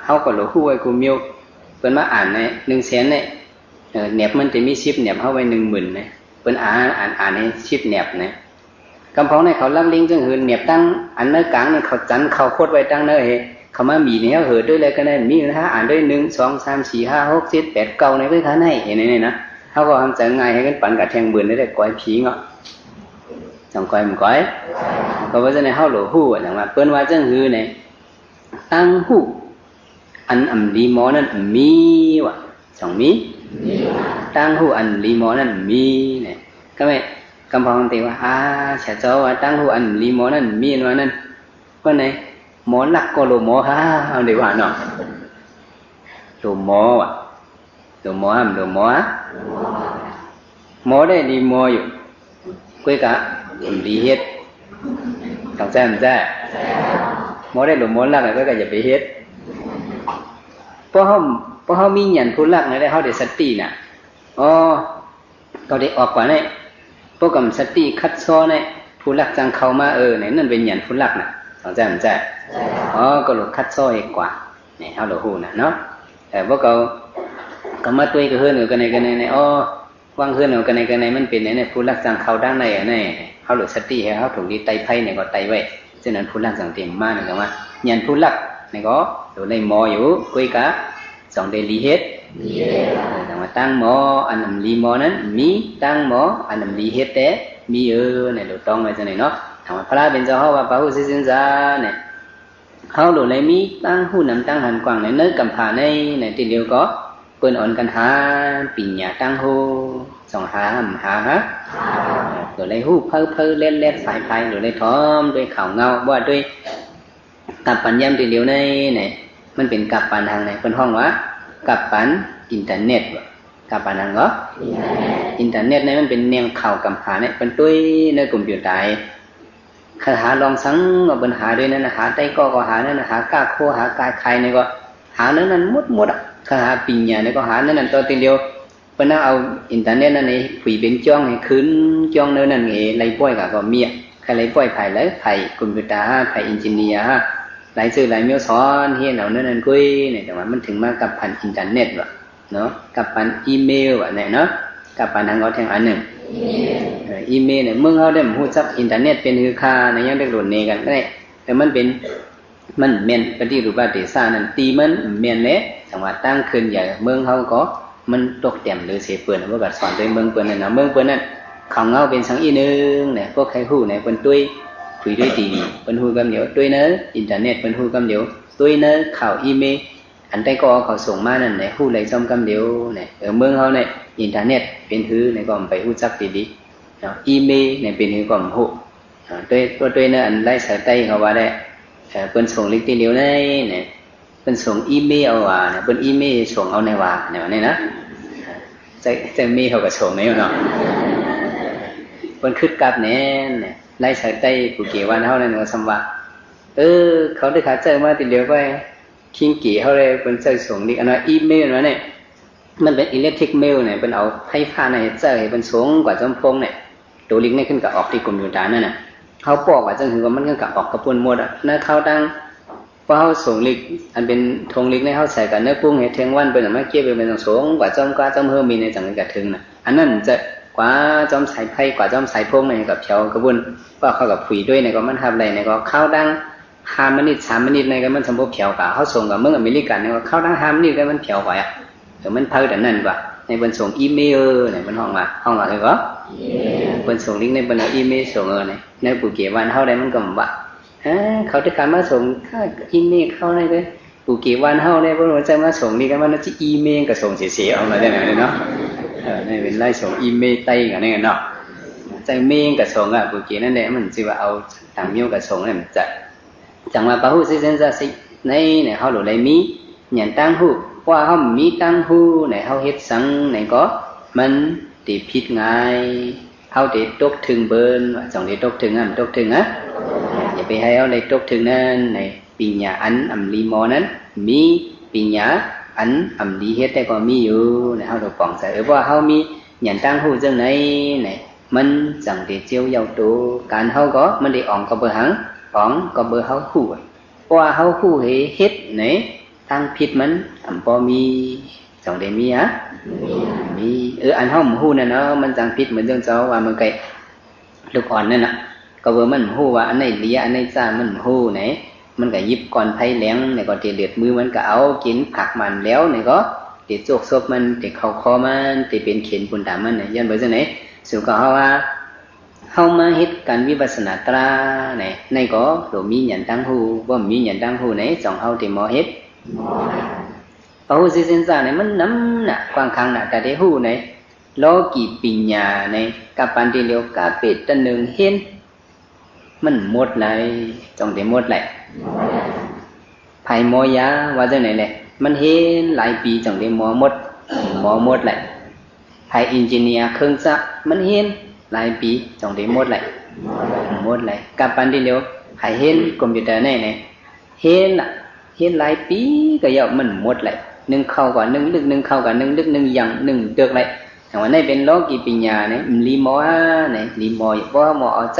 ເຮົາກໍຮູ້ໄວ້ຄູ່ມິວ ເພິ່ນມາອ່ານໃນໜຶ່ງແສນນີ້ ເອີ ແໜບມັນຈະມີສິບແໜບ ເຮົາໄວ້ໜຶ່ງໝື່ນນະ ເພິ່ນອ່ານ ອ່ານ ອ່ານໃຫ້ສິບແໜບນະ ກຳພອງໃນເຂົາລັກລິງຈັ່ງຫື ແໜບຕັ້ງອັນໃນກາງນັ້ນ ເຂົາຈັນເຂົາຄົດໄວ້ຕັ້ງເນີ ເຂົາມາໝີໃນເຮົາເຫີດ້ວຍແລ້ວກໍໄດ້ ມີຫາອ່ານດ້ວຍ ໜຶ່ງ ສອງ ສາມ ສີ່ ຫ້າ ຫົກ ເຈັດ ແປດ ເກົ້າ ໃນເວລາໃນ ເຫັນໃນນີ້ນະ ເຮົາກໍທຳໃຈງ່າຍ ໃຫ້ເງິນປັນກະແທງໝື່ນໄດ້ ໄດ້ກອຍຜີເນາະ ຕ້ອງກອຍມັນກອຍ ກໍວ່າຈັ່ງໃດ ເຮົາໂລຮູ້ວ່າຈັ່ງວ່າ ເພິ່ນວ່າຈັ່ງຫືໃນ ຕາຫູອັນອຳລີມໍນັ້ນມີວ່າ ຕ້ອງມີ ຕາຫູອັນລີມໍນັ້ນມີນະ ກໍແມ່ນ ກຳພອງຕິວ່າ ອາ ຊະເຈົ້າວ່າ ຕາຫູອັນລີມໍນັ້ນມີວ່ານັ້ນ ວ່າໃນ ມໍລັກກໍໂລມໍຫາ ເຮົາໄດ້ວ່າເນາະ ໂລມໍວ່າ ໂລມໍ ໂລມໍ ມໍໄດ້ລີມໍຢູ່ ກວຍກະ ອຳລີເຮັດ ຕ້ອງໃຊ້ ແມ່ນບໍ່? ມໍໄດ້ໂລມໍລັກ ກວຍກະຢ່າໄປເຮັດ ເພາະເຮົາ ເພາະເຮົາມີຫຍັນຜູ້ລັກນະ ເຮົາໄດ້ສະຕິນະ ອໍ ກໍໄດ້ອອກກວ່ານີ້ ພວກກຳສະຕິຄັດຊໍໃນ ຜູ້ລັກຈັ່ງເຂົ້າມາ ເອີ ໃນນັ້ນເປັນຫຍັນຜູ້ລັກນະ ເຂົ້າໃຈບໍ່? ເຈົ້າ ເຈົ້າ ອໍ ກໍໂລຄັດຊໍເຮັດກວ່າ ນີ້ເຮົາໂລຮູ້ນະເນາະ ເອີ ພວກເຂົາກໍມາຕຸ້ຍກັບເຮືອນ ເອີ ກັນໃນ ກັນໃນ ອໍ ວາງເຮືອນ ເອົາກັນໃນ ກັນໃນ ມັນເປັນແນວໃດ ຜູ້ລັກຈັ່ງເຂົ້າທາງໃດ ອັນໃດ ເຮົາໂລສະຕິໃຫ້ເຮົາ ຖົງທີ່ໄຕ່ໄພນີ້ກໍໄຕ່ໄວ້ ສະນັ້ນຜູ້ລັກຈັ່ງເຕັມມາ ນີ້ກໍວ່າ ຫຍັນຜູ້ລັກນີ້ກໍໂລໄດ້ມໍຢູ່ ກວຍກະ ສອງເດລີເຮັດ ເອີ ຈັ່ງວ່າຕາງມໍອັນອຳລີມໍນັ້ນມີ ຕາງມໍອັນອຳລີເຮັດແດ່ມີ ເອີ ໃນໂລຕ້ອງໄວ້ຈັ່ງນີ້ເນາະ ທາງພະລາເປັນເຈົ້າເຮົາວ່າ ພະຫູຊິສິນຊາ ນີ້ ເຮົາໂລໄດ້ມີຕາຫູນຳຕາຫັນກວ້າງໃນ ໃນກຳພາໃນ ໃນທີ່ດຽວກໍເພິ່ນອ່ອນກັນຫາປິນຍາຕາຫູ ສອງຫາ ຫາ ຫາ ໂລໄດ້ຮູ້ເພີເພີແລ່ນແລ່ນສາຍພາຍ ໂລໄດ້ຖອມດ້ວຍຂາວເງົາ ບໍ່ວ່າດ້ວຍ ກັບປານຍາມທີ່ຫຼຽວໃນນີ້ ມັນເປັນກັບປານຫຍັງນີ້ ເພິ່ນຮ້ອງວ່າກັບປານອິນເຕີເນັດ. ກັບປານຫຍັງກໍ? ອິນເຕີເນັດ. ອິນເຕີເນັດນີ້ມັນເປັນແຫຼ່ງຂ່າວກຳຫານີ້ ເພິ່ນຕຸ້ຍໃນຄອມພິວເຕີ ໃຜຫາລອງສັງກໍເພິ່ນຫາດ້ວຍນັ້ນນະ ຫາໄຕ້ກໍກໍຫານັ້ນນະ ຫາກ້າໂຄຫາກ້າຄາຍນີ້ກໍຫາເລື່ອງນັ້ນໝົດໆ ອະ ໃຜຫາປິນຍານີ້ກໍຫານັ້ນນະ ຕໍ່ທີ່ຫຼຽວ ເພິ່ນເອົາອິນເຕີເນັດນັ້ນໃຫ້ຜຸຍເປັນຈ້ອງ ໃຫ້ຂຶ້ນຈ້ອງແນວນັ້ນ ໃຫ້ໄລ່ປ່ອຍກໍ ກໍມີ ໃຜໄລ່ປ່ອຍ ໃຜໄລ່ ໃຜຄອມພິວເຕີ ໃຜອິນຈິເນຍ ຫຼາຍຊື່ຫຼາຍແນວ ສອນຮຽນເອົາແນວນັ້ນກຸ້ຍນີ້ ຈັ່ງວ່າມັນເຖິງມາກັບປານອິນເຕີເນັດວ່າເນາະ ກັບປານອີເມວວ່າແນ່ເນາະ ກັບປານຫຍັງກໍແທ່ງອັນໜຶ່ງ ເອີ ອີເມວນີ້ ເມືອງເຮົາໄດ້ຮູ້ຈັກອິນເຕີເນັດເປັນຄືຄ່າໃນຍາມເດັກໂດນເນກັນກໍໄດ້ ແຕ່ມັນເປັນ ມັນແມ່ນປະຕິຮູບປະເດຊານັ້ນ ຕີມັນແມ່ນແຫຼະ ຈັ່ງວ່າຕ່າງເຄື່ອນໃຫຍ່ ເມືອງເຮົາກໍມັນຕົກແຕ່ມເລີເສເປີ້ນ ເພິ່ນກໍສອນໂດຍເມືອງເພິ່ນນັ້ນນະ ເມືອງເພິ່ນນັ້ນ ຂອງເຮົາເປັນສັງອີ່ໜຶ່ງນະ ພວກໃຜຮູ້ນະ ເພິ່ນຕຸ້ຍ ຄຸຍດ້ວຍຕີ ເພິ່ນຮູ້ກຳດຽວ ຕຸ້ຍໃນອິນເຕີເນັດ ເພິ່ນຮູ້ກຳດຽວ ຕຸ້ຍໃນຂ່າວອີເມວ ອັນໃດກໍເຂົາສົ່ງມານັ້ນນະ ຮູ້ໄດ້ຊອມກຳດຽວນະ ເອີ ເມືອງເຮົານີ້ ອິນເຕີເນັດເປັນຄືໃນກໍໄປຮູ້ຈັກດີໆເນາະ ອີເມວນີ້ເປັນຄືກໍຮູ້ ອາ ໂດຍ ໂດຍໃນອັນໄລຟ໌ສະໄຕເຂົາວ່າໄດ້ ເອີ ເພິ່ນສົ່ງລິກຕິຫຼຽວໃນນີ້ ເພິ່ນສົ່ງອີເມວເອົາວ່ານະ ເພິ່ນອີເມວສົ່ງເອົາໃນວ່າ ໃນວ່ານີ້ນະ ໃຈ ໃຈເມວເຂົາກໍສົ່ງໃນເນາະ ເພິ່ນຄຶດກັບແນ່ນະ ໄລຟ໌ສະໄຕປູເກວານເຮົານັ້ນກໍສ່ຳວ່າ ເອີ ເຂົາໄດ້ຂາເຈົ້າມາຕິຫຼຽວໄປ ຄິງເກເຮົາໄດ້ ເພິ່ນໃຊ້ສົ່ງລິກ ອັນວ່າອີເມວນັ້ນນະ ມັນເປັນອີເລັກທຣິກເມວນີ້ ເພິ່ນເອົາໄຟຟ້າໃນໃຫ້ໃຊ້ ໃຫ້ເພິ່ນສົ່ງກວ່າຈອມພວງນີ້ ໂຕລິກນີ້ຂຶ້ນກໍອອກທີ່ຄອມພິວເຕີນັ້ນນະ ເຮົາປອກວ່າຈັ່ງຫຶ່ງກໍມັນກໍອອກກັບປຸ້ນໝົດອະ ໃນຂ່າວຕ່າງ ພໍເຮົາສົ່ງລິກ ອັນເປັນຖົງລິກໃນເຮົາໃສ່ກັນໃນປຸ້ງໃຫ້ເທິງວັນ ເພິ່ນເອົາມາເກັບໄວ້ ເພິ່ນສົ່ງກວ່າຈອມກາ ຈອມເຮີມີໃນຈັ່ງໃດກໍເຖິງນະ ອັນນັ້ນຈະກວ່າຈອມສາຍໄຟ ກວ່າຈອມສາຍພວງໃນກໍແຖວກະບຸນ ກໍເຂົາກໍຜຸຍດ້ວຍໃນກໍມັນຮັບໄດ້ໃນກໍຂ່າວຕ່າງ ຫ້າມະນິດ ສາມມະນິດໃນກໍມັນສຳບົບແຖວກະ ເຮົາສົ່ງກັບເມືອງອາເມລິກັນໃນກໍຂ່າວຕ່າງຫ້າມະນິດກໍມັນແຖວກວ່າ ເອີ ມັນເພີດອັນນັ້ນກວ່າ ໃນເພິ່ນສົ່ງອີເມວນີ້ ເພິ່ນຮ້ອງວ່າ ຮ້ອງວ່າຄືກໍ ເພິ່ນສົ່ງລິກໃນ ເພິ່ນເອົາອີເມວສົ່ງ ເອີ ໃນ ໃນປູເກວານເຮົາໄດ້ ມັນກໍວ່າ ເອີ ເຂົາໄດ້ການມາສົ່ງ ອີເມວເຂົາໄດ້ເດີ ປູເກວານເຮົາໄດ້ ບໍ່ຮູ້ຈັກມາສົ່ງນີ້ ກໍມັນຊິອີເມວກໍສົ່ງເສຍໆ ເອົາມາຈັ່ງນັ້ນເນາະ ເອີ ນີ້ເປັນລາຍສົ່ງອີເມວໄຕ້ກັນນີ້ເນາະ ຈັກເມວກໍສົ່ງອະ ປູເກນັ້ນແຫຼະ ມັນຊິວ່າເອົາຕ່າງເມວກໍສົ່ງນັ້ນຈະ ຈັ່ງວ່າພະຫຸສິເຊັນຊະສິ ໃນ ໃນເຮົາໂລດໄດ້ມີ ຍານຕ່າງຮູ້ ເພາະວ່າເຮົາມີຕ່າງຮູ້ໃນ ເຮົາເຮັດສັງໃນກໍມັນຊິຜິດງ່າຍ ເຮົາຊິຕົກເຖິງເບິ່ນ ວ່າຈັ່ງຊິຕົກເຖິງຫັ້ນ ຕົກເຖິງນະ ຢ່າໄປໃຫ້ເຮົາໄດ້ຕົກເຖິງນັ້ນໃນ ປິນຍາອັນອຳລີມໍນັ້ນ ມີ ປິນຍາອັນອຳລີເຮັດໄດ້ກໍມີຢູ່ໃນ ເຮົາຕ້ອງປອງໃຈ ເອີ ເພາະວ່າເຮົາມີຍານຕ່າງຮູ້ຈັ່ງໃດໃນ ມັນຈັ່ງໄດ້ຈຽວເຍົາໂຕ ການເຮົາກໍມັນໄດ້ອອງກໍເບີຫຍັງ ອອງກໍເບີເຮົາຮູ້ ເພາະວ່າເຮົາຮູ້ໃຫ້ເຮັດໃນ ທາງຜິດມັນອຳບໍ່ມີ ຈັ່ງໄດ້ມີຫະ ມີ ເອີ ອັນເຮົາບໍ່ຮູ້ນັ້ນເນາະ ມັນຈັ່ງຜິດ ເໝືອນຈັ່ງເຈົ້າວ່າເມື່ອໄກ ລູກອ່ອນນັ້ນນະ ກໍເບີມັນຮູ້ວ່າອັນໃດເລຍ ອັນໃດຈ້າ ມັນຮູ້ໃນ ມັນກໍຫຍິບກ່ອນໄຟແຫຼງ ໃນກໍເຕເລືອດມື ມັນກໍເອົາກິນຜັກມັນແລ້ວ ໃນກໍເຕໂຈກສົບມັນ ເຕເຂົ້າຄໍມັນ ເຕເປັນເຂັນປຸນຕາມັນ ຍ້ອນເບີຈັ່ງໃດ ສູ່ກໍເຮົາວ່າ ເຮົາມາເຮັດການວິປັດສະນາຕາ ໃນ ໃນກໍໂຕມີຍານຕ່າງຮູ້ ບໍ່ມີຍານຕ່າງຮູ້ໃນ ຈັ່ງເຮົາເຕບໍ່ເຮັດ ພະຫຸສິເຊັນຊະໃນ ມັນນຳນະ ກວ້າງຂວາງນະ ກະໄດ້ຮູ້ໃນ ໂລກີປິນຍາໃນ ກັບປານທີ່ຫຼຽວ ກະເປັດຕະໜຶງເຫັນ ມັນໝົດໄລ ຈັ່ງໄດ້ໝົດໄລ ໃຜໝໍຢາວ່າຈັ່ງໃດແຫຼະ ມັນເຫັນຫຼາຍປີຈັ່ງໄດ້ໝໍໝົດ ໝໍໝົດໄລ ໃຜອິນຈິເນຍເຄື່ອງຈັກ ມັນເຫັນຫຼາຍປີຈັ່ງໄດ້ໝົດໄລ ໝົດໄລ ກັບປານທີ່ຫຼຽວ ໃຜເຫັນຄອມພິວເຕີແນ່ ເຫັນລະ ເຫັນຫຼາຍປີກໍຢ່າ ມັນໝົດແຫຼະ ໜຶ່ງເຂົ້າກໍໜຶ່ງລຶກ ໜຶ່ງເຂົ້າກໍໜຶ່ງລຶກ ໜຶ່ງຢ່າງ ໜຶ່ງເຕີກແຫຼະ ຈັ່ງວ່າໃນເປັນໂລກີປິນຍາໃນ ມັນລີມໍຫາໃນ ລີມໍ ບໍ່ເອົາໃຈ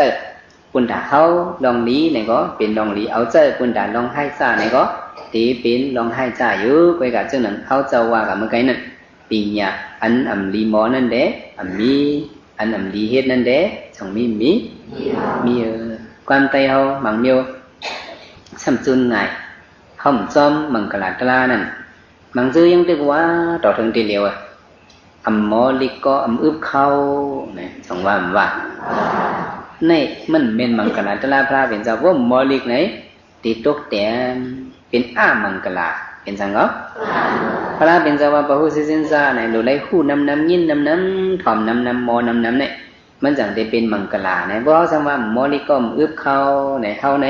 ປຸນຕາເຮົາລອງດີໃນກໍເປັນລອງດີ ເອົາໃຈ ປຸນຕາລອງຮ້າຍຊາໃນກໍເຕເປັນລອງຮ້າຍຊາຢູ່ ກໍກະຈັ່ງນັ້ນ ເຮົາເຈົ້າວ່າກັນເມື່ອໄກນັ້ນ ປິນຍາອັນອຳລີມໍນັ້ນແດ່ ອຳມີ ອັນອຳລີເຮັດນັ້ນແດ່ ຈັ່ງມີ ມີ ມີ ເອີ ຄວາມໃຕ້ເຮົາມັງມີ ຊຳຈຸນງ່າຍ ເຮົາຈອມມັງກະລາຕະລານັ້ນ ມັງຈື່ຍັງຕຶກວ່າ ຕໍ່ເຖິງທີ່ຫຼຽວ ອຳມໍລິກກໍອຳອຶບເຂົ້າ ນະ ຈັ່ງວ່າ ອຳວ່າ ໃນ ມັນແມ່ນມັງກະລາຕະລາ ພະເປັນເຈົ້າ ບໍ່ ອຳມໍລິກໃນ ຕິຕົກແຕ່ມ ເປັນອາມັງກະລາ ເປັນສັງເນາະ ພະເປັນເຈົ້າວ່າ ປະຫຸສິເຊັນຊະໃນ ໂລໄລຮູ້ນຳນຳ ຍິນນຳນຳ ຖອມນຳນຳ ໝໍນຳນຳໃນ ມັນຈັ່ງໄດ້ເປັນມັງກະລາໃນ ບໍ່ ເຮົາສຳວ່າ ໝໍລິກກໍອຳອຶບເຂົ້າໃນ ເຮົາໃນ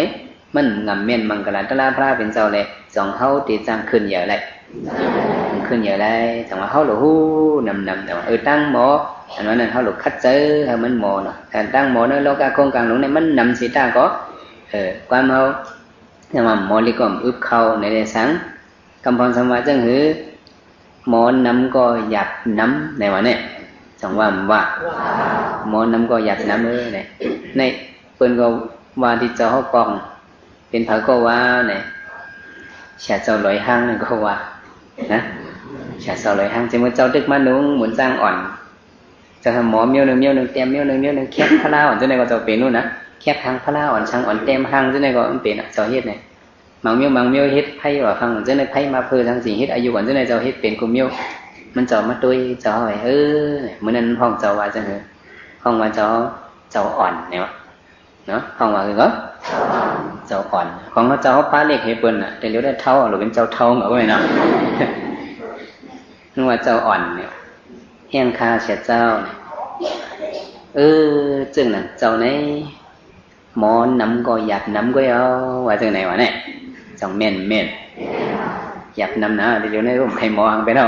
ມັນງາມແມ່ນມັງກະລາຕະລາພະເປັນເຈົ້າແລະ ສອງເຮົາທີ່ຈະຂຶ້ນເຢຍໄດ້ ຂຶ້ນເຢຍໄດ້. ຈັ່ງວ່າເຮົາລະຮູ້ນຳໆ ແຕ່ວ່າ ເອີ ຕັ້ງໝໍ ອັນວ່ານັ້ນເຮົາລະຂັດໃຈໃຫ້ມັນໝໍເນາະ. ການຕັ້ງໝໍໃນໂລກະຄົງກາງຫຼົງນີ້ ມັນນຳຊິຕາກໍ ເອີ ຄວາມເຮົາ ຈັ່ງວ່າໝໍລິກອມອຶບເຂົ້າໃນໄດ້ສັງ ກຳພອນສຳວ່າຈັ່ງຄື ໝໍນຳກໍຢາບນຳ ໃນວ່າແນ່ ຈັ່ງວ່າ ວ່າ ໝໍນຳກໍຢາບນຳເອີ ໃນ ໃນເພິ່ນກໍວ່າທີ່ເຈົ້າເຮົາກອງ ເປັນໃຜກໍວ່າ ໃນ ເສຍເຈົ້າລອຍຫ້າງນັ້ນກໍວ່າ ນະ ເສຍເຈົ້າລອຍຫ້າງ ເຊັ່ນເມື່ອເຈົ້າຕຶກມານຸ່ງໝູນຊ້າງອ່ອນ ເຈົ້າໃຫ້ໝໍມ້ຽວໜຶ່ງ ມ້ຽວໜຶ່ງ ແຕ້ມມ້ຽວໜຶ່ງ ມ້ຽວໜຶ່ງ ແຄບພະລາອ່ອນ ຈັ່ງໃດກໍເຈົ້າເປັນຫັ້ນນະ ແຄບຫາງພະລາອ່ອນ ຊ້າງອ່ອນແຕ້ມຫ້າງ ຈັ່ງໃດກໍມັນເປັນ ເຈົ້າເຮັດນະ. ໝາກມ້ຽວ ໝາກມ້ຽວເຮັດໄພວ່າຟັງ ຈັ່ງໃດໄພມາເພີສັງສີ ເຮັດອາຍຸກ່ອນ ຈັ່ງໃດເຈົ້າເຮັດເປັນກູມ້ຽວ ມັນເຈົ້າມາຕຸ້ຍເຈົ້າເຮົາ ເອີ ມື້ນັ້ນຮ້ອງເຈົ້າວ່າຈັ່ງໃດ ຮ້ອງວ່າເຈົ້າ ເຈົ້າອ່ອນ ແນວເນາະ ຮ້ອງວ່າຄືເຂົາ ເຈົ້າອ່ອນ ຂອງເຂົາເຈົ້າເຮົາປະເລກໃຫ້ເພິ່ນນະ ແຕ່ຫຼຽວໄດ້ເຖົ້າ ຫຼືເປັນເຈົ້າເຖົ້າເອົາໄວ້ເນາະ ນຶກວ່າເຈົ້າອ່ອນ ແຮງຄ່າເສຍເຈົ້າ ເອີ ເຊິ່ງນັ້ນເຈົ້າໃນ ໝໍນຳກໍຢາບນຳກໍເອົາ ວ່າຈັ່ງໃດວະແນ່ ຈັ່ງແມ່ນ ແມ່ນ ຢາບນຳນະ ດຽວໃນລົມໃຫ້ໝໍຫັງໄປເນາະ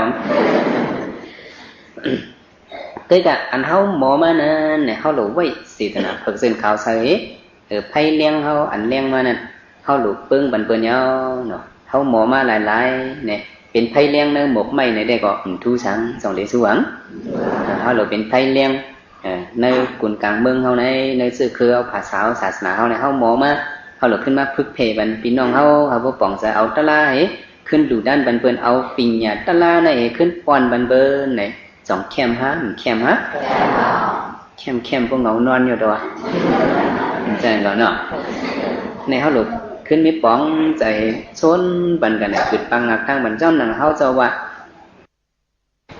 ເກີດກະອັນເຮົາໝໍມານັ້ນ ເຮົາລະໄວ້ເສດຕະໜາເພິກເຊັ່ນຂາວໃສ ເອີ ໄພແລງເຮົາອັນແລງມານັ້ນ ເຮົາລະເປິງບັນເປີນເອົາເນາະ ເຮົາໝໍມາຫຼາຍໆ ເປັນໄພແລງໃນໝົກໄມ້ໃນໃດກໍ ອືມ ທູສັງ ສ່ອງເດຊູຫວັງ ເຮົາລະເປັນໄພແລງ ເອີ ໃນກຸນກາງເມືອງເຮົາໃນ ໃນເຊື້ອເຄືອເຮົາ ພາສາເຮົາ ສາສະໜາເຮົາໃນ ເຮົາໝໍມາ ເຮົາລະຂຶ້ນມາຜຶກແຜ່ບັນພີ່ນ້ອງເຮົາ ເຮົາບໍ່ປ່ອງໃຈເອົາຕະລາໃຫ້ຂຶ້ນດຸດັນບັນເພິ່ນ ເອົາປິນຍາຕະລາໃນໃຫ້ຂຶ້ນປ້ອນບັນເພິ່ນໃນ ສອງແຄມຫາ ແຄມຫາ ແຄມ ແຄມພວກເຫງົານອນຢູ່ຕົວະ ຈັ່ງຊີ້ເນາະ ໃນເຮົາລະຂຶ້ນມີປອງໃຈຊົນປັນກັນໃນ ຄຶດປັງຫາກທາງບັນຈ້ອມໜັງເຮົາເຈົ້າວ່າ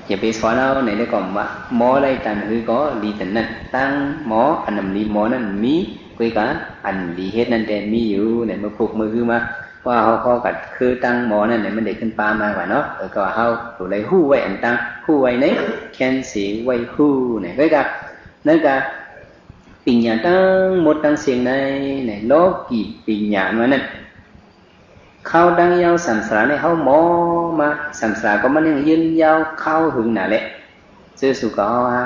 ຢ່າໄປສອນເອົາໃນ ແລ້ວກໍວ່າ ໝໍໄດ້ຕັນຫືກໍດີຕັນນັ້ນ ຕັ້ງໝໍ ອັນນຳດີໝໍນັ້ນມີ ກຸຍກາ ອັນດີເຮັດນັ້ນແຕ່ມີຢູ່ໃນ ເມື່ອພຸກເມື່ອຄືມາ ວ່າເຮົາ ເຮົາກໍຄືຕັ້ງໝໍນັ້ນແຫຼະ ມັນໄດ້ຂຶ້ນປ່າມາກວ່າເນາະ ເອີ ກໍວ່າເຮົາໂຕໄດ້ຮູ້ໄວ້ອັນຕັ້ງ ຮູ້ໄວ້ໃນ ແຄນເສໄວ້ຮູ້ໃນ ກໍກະ ນັ້ນກະ ປິນຍາທັງໝົດທັງເສັງໃນ ໃນໂລກີປິນຍາອັນວ່ານັ້ນ ຄາວຕັ້ງຍາວສັງສາລາໃນເຮົາໝໍມາ ສັງສາລາກໍມັນຍັງຍືນຍາວຄາວຫຶງໜາແຫຼະ ເຈີສູ່ກໍເຮົາຫາ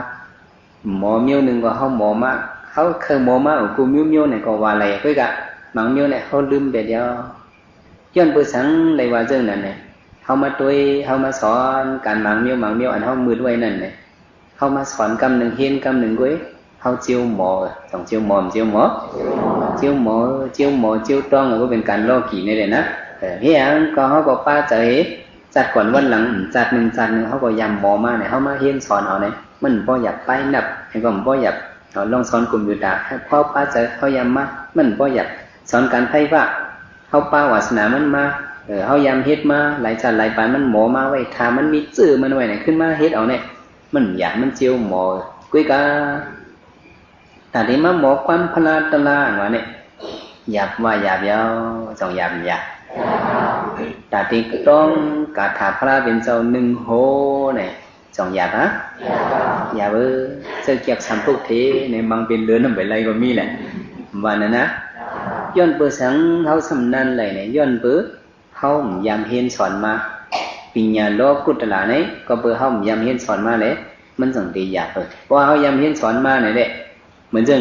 ໝໍມ້ຽວໜຶ່ງກໍເຮົາໝໍມາ ເຮົາເຄີຍໝໍມາ ເອີ ກູມ້ຽວໆ ໃນກໍວ່າໄຫຼ ເຄີຍກະ ບາງມ້ຽວໃນເຮົາລືມໄປແລ້ວ ຍ້ອນເປີສັງໄດ້ວ່າຈັ່ງນັ້ນແຫຼະ ເຮົາມາຕຸ້ຍ ເຮົາມາສອນການໝາງມ້ຽວ ໝາງມ້ຽວອັນເຮົາມືດໄວ້ນັ້ນແຫຼະ ເຮົາມາສອນກຳໜຶ່ງ ຮຽນກຳໜຶ່ງເວີຍ ເຮົາຈິ້ວໝໍ ຕ້ອງຈິ້ວໝໍ ຈິ້ວໝໍ ຈິ້ວໝໍ ຈິ້ວໝໍ ຈິ້ວຕ້ອງ ເອີ ບໍ່ເປັນການລໍ້ກີໃນເດນະ ເອີ ເຮັດຫຍັງກໍເຮົາກໍປະໃຈ ຊາດກ່ອນວັນຫຼັງ ຊາດໜຶ່ງ ຊາດໜຶ່ງ ເຮົາກໍຢາມໝໍມານີ້ ເຮົາມາຮຽນສອນເຮົານີ້ ມັນບໍ່ຢາກໄປນັບ ໃຫ້ກໍບໍ່ຢາກ ເຮົາລອງສອນຄອມພິວເຕີ ໃຫ້ເຮົາປະໃຈ ເຮົາຢາມມາ ມັນບໍ່ຢາກສອນການໄຟຟ້າ ເຮົາປະວາສະໜາມັນມາ ເອີ ເຮົາຢາມເຮັດມາຫຼາຍຊາດຫຼາຍປານ ມັນໝໍມາໄວ້ ຖ້າມັນມີເຈີມັນໄວ້ນີ້ ຂຶ້ນມາເຮັດເອົານີ້ ມັນຢາກ ມັນຈິ້ວໝໍ ກຸຍກາ ຕາທີ່ມາໝໍຄວາມພະລາຕະລາອັນວ່ານີ້ ຢາບວ່າຢາບຢາວ ຈອງຢາບຢາບ ຕາທີ່ຕ້ອງກາຖາພະລາເປັນເຈົ້າໜຶ່ງໂຫນີ້ ຈອງຢາບຫາ ຢາບເອີ ເຈົ້າກຽກສາມພຸກເທ ໃນມັງເປັນເດີນນຳໄປໄລ່ກໍມີແຫຼະ ວ່ານັ້ນນະ ຍ້ອນເປີສັງເຮົາຊຳນານໄຫຼນີ້ ຍ້ອນເປີ ເຮົາຢາມຮຽນສອນມາ ປິນຍາໂລກຸດຕະລາໃນ ກໍເປີເຮົາຢາມຮຽນສອນມາແຫຼະ ມັນຈຶ່ງໄດ້ຢາກເອີ ເພາະວ່າເຮົາຢາມຮຽນສອນມານີ້ແຫຼະ ເໝືອນຈັ່ງ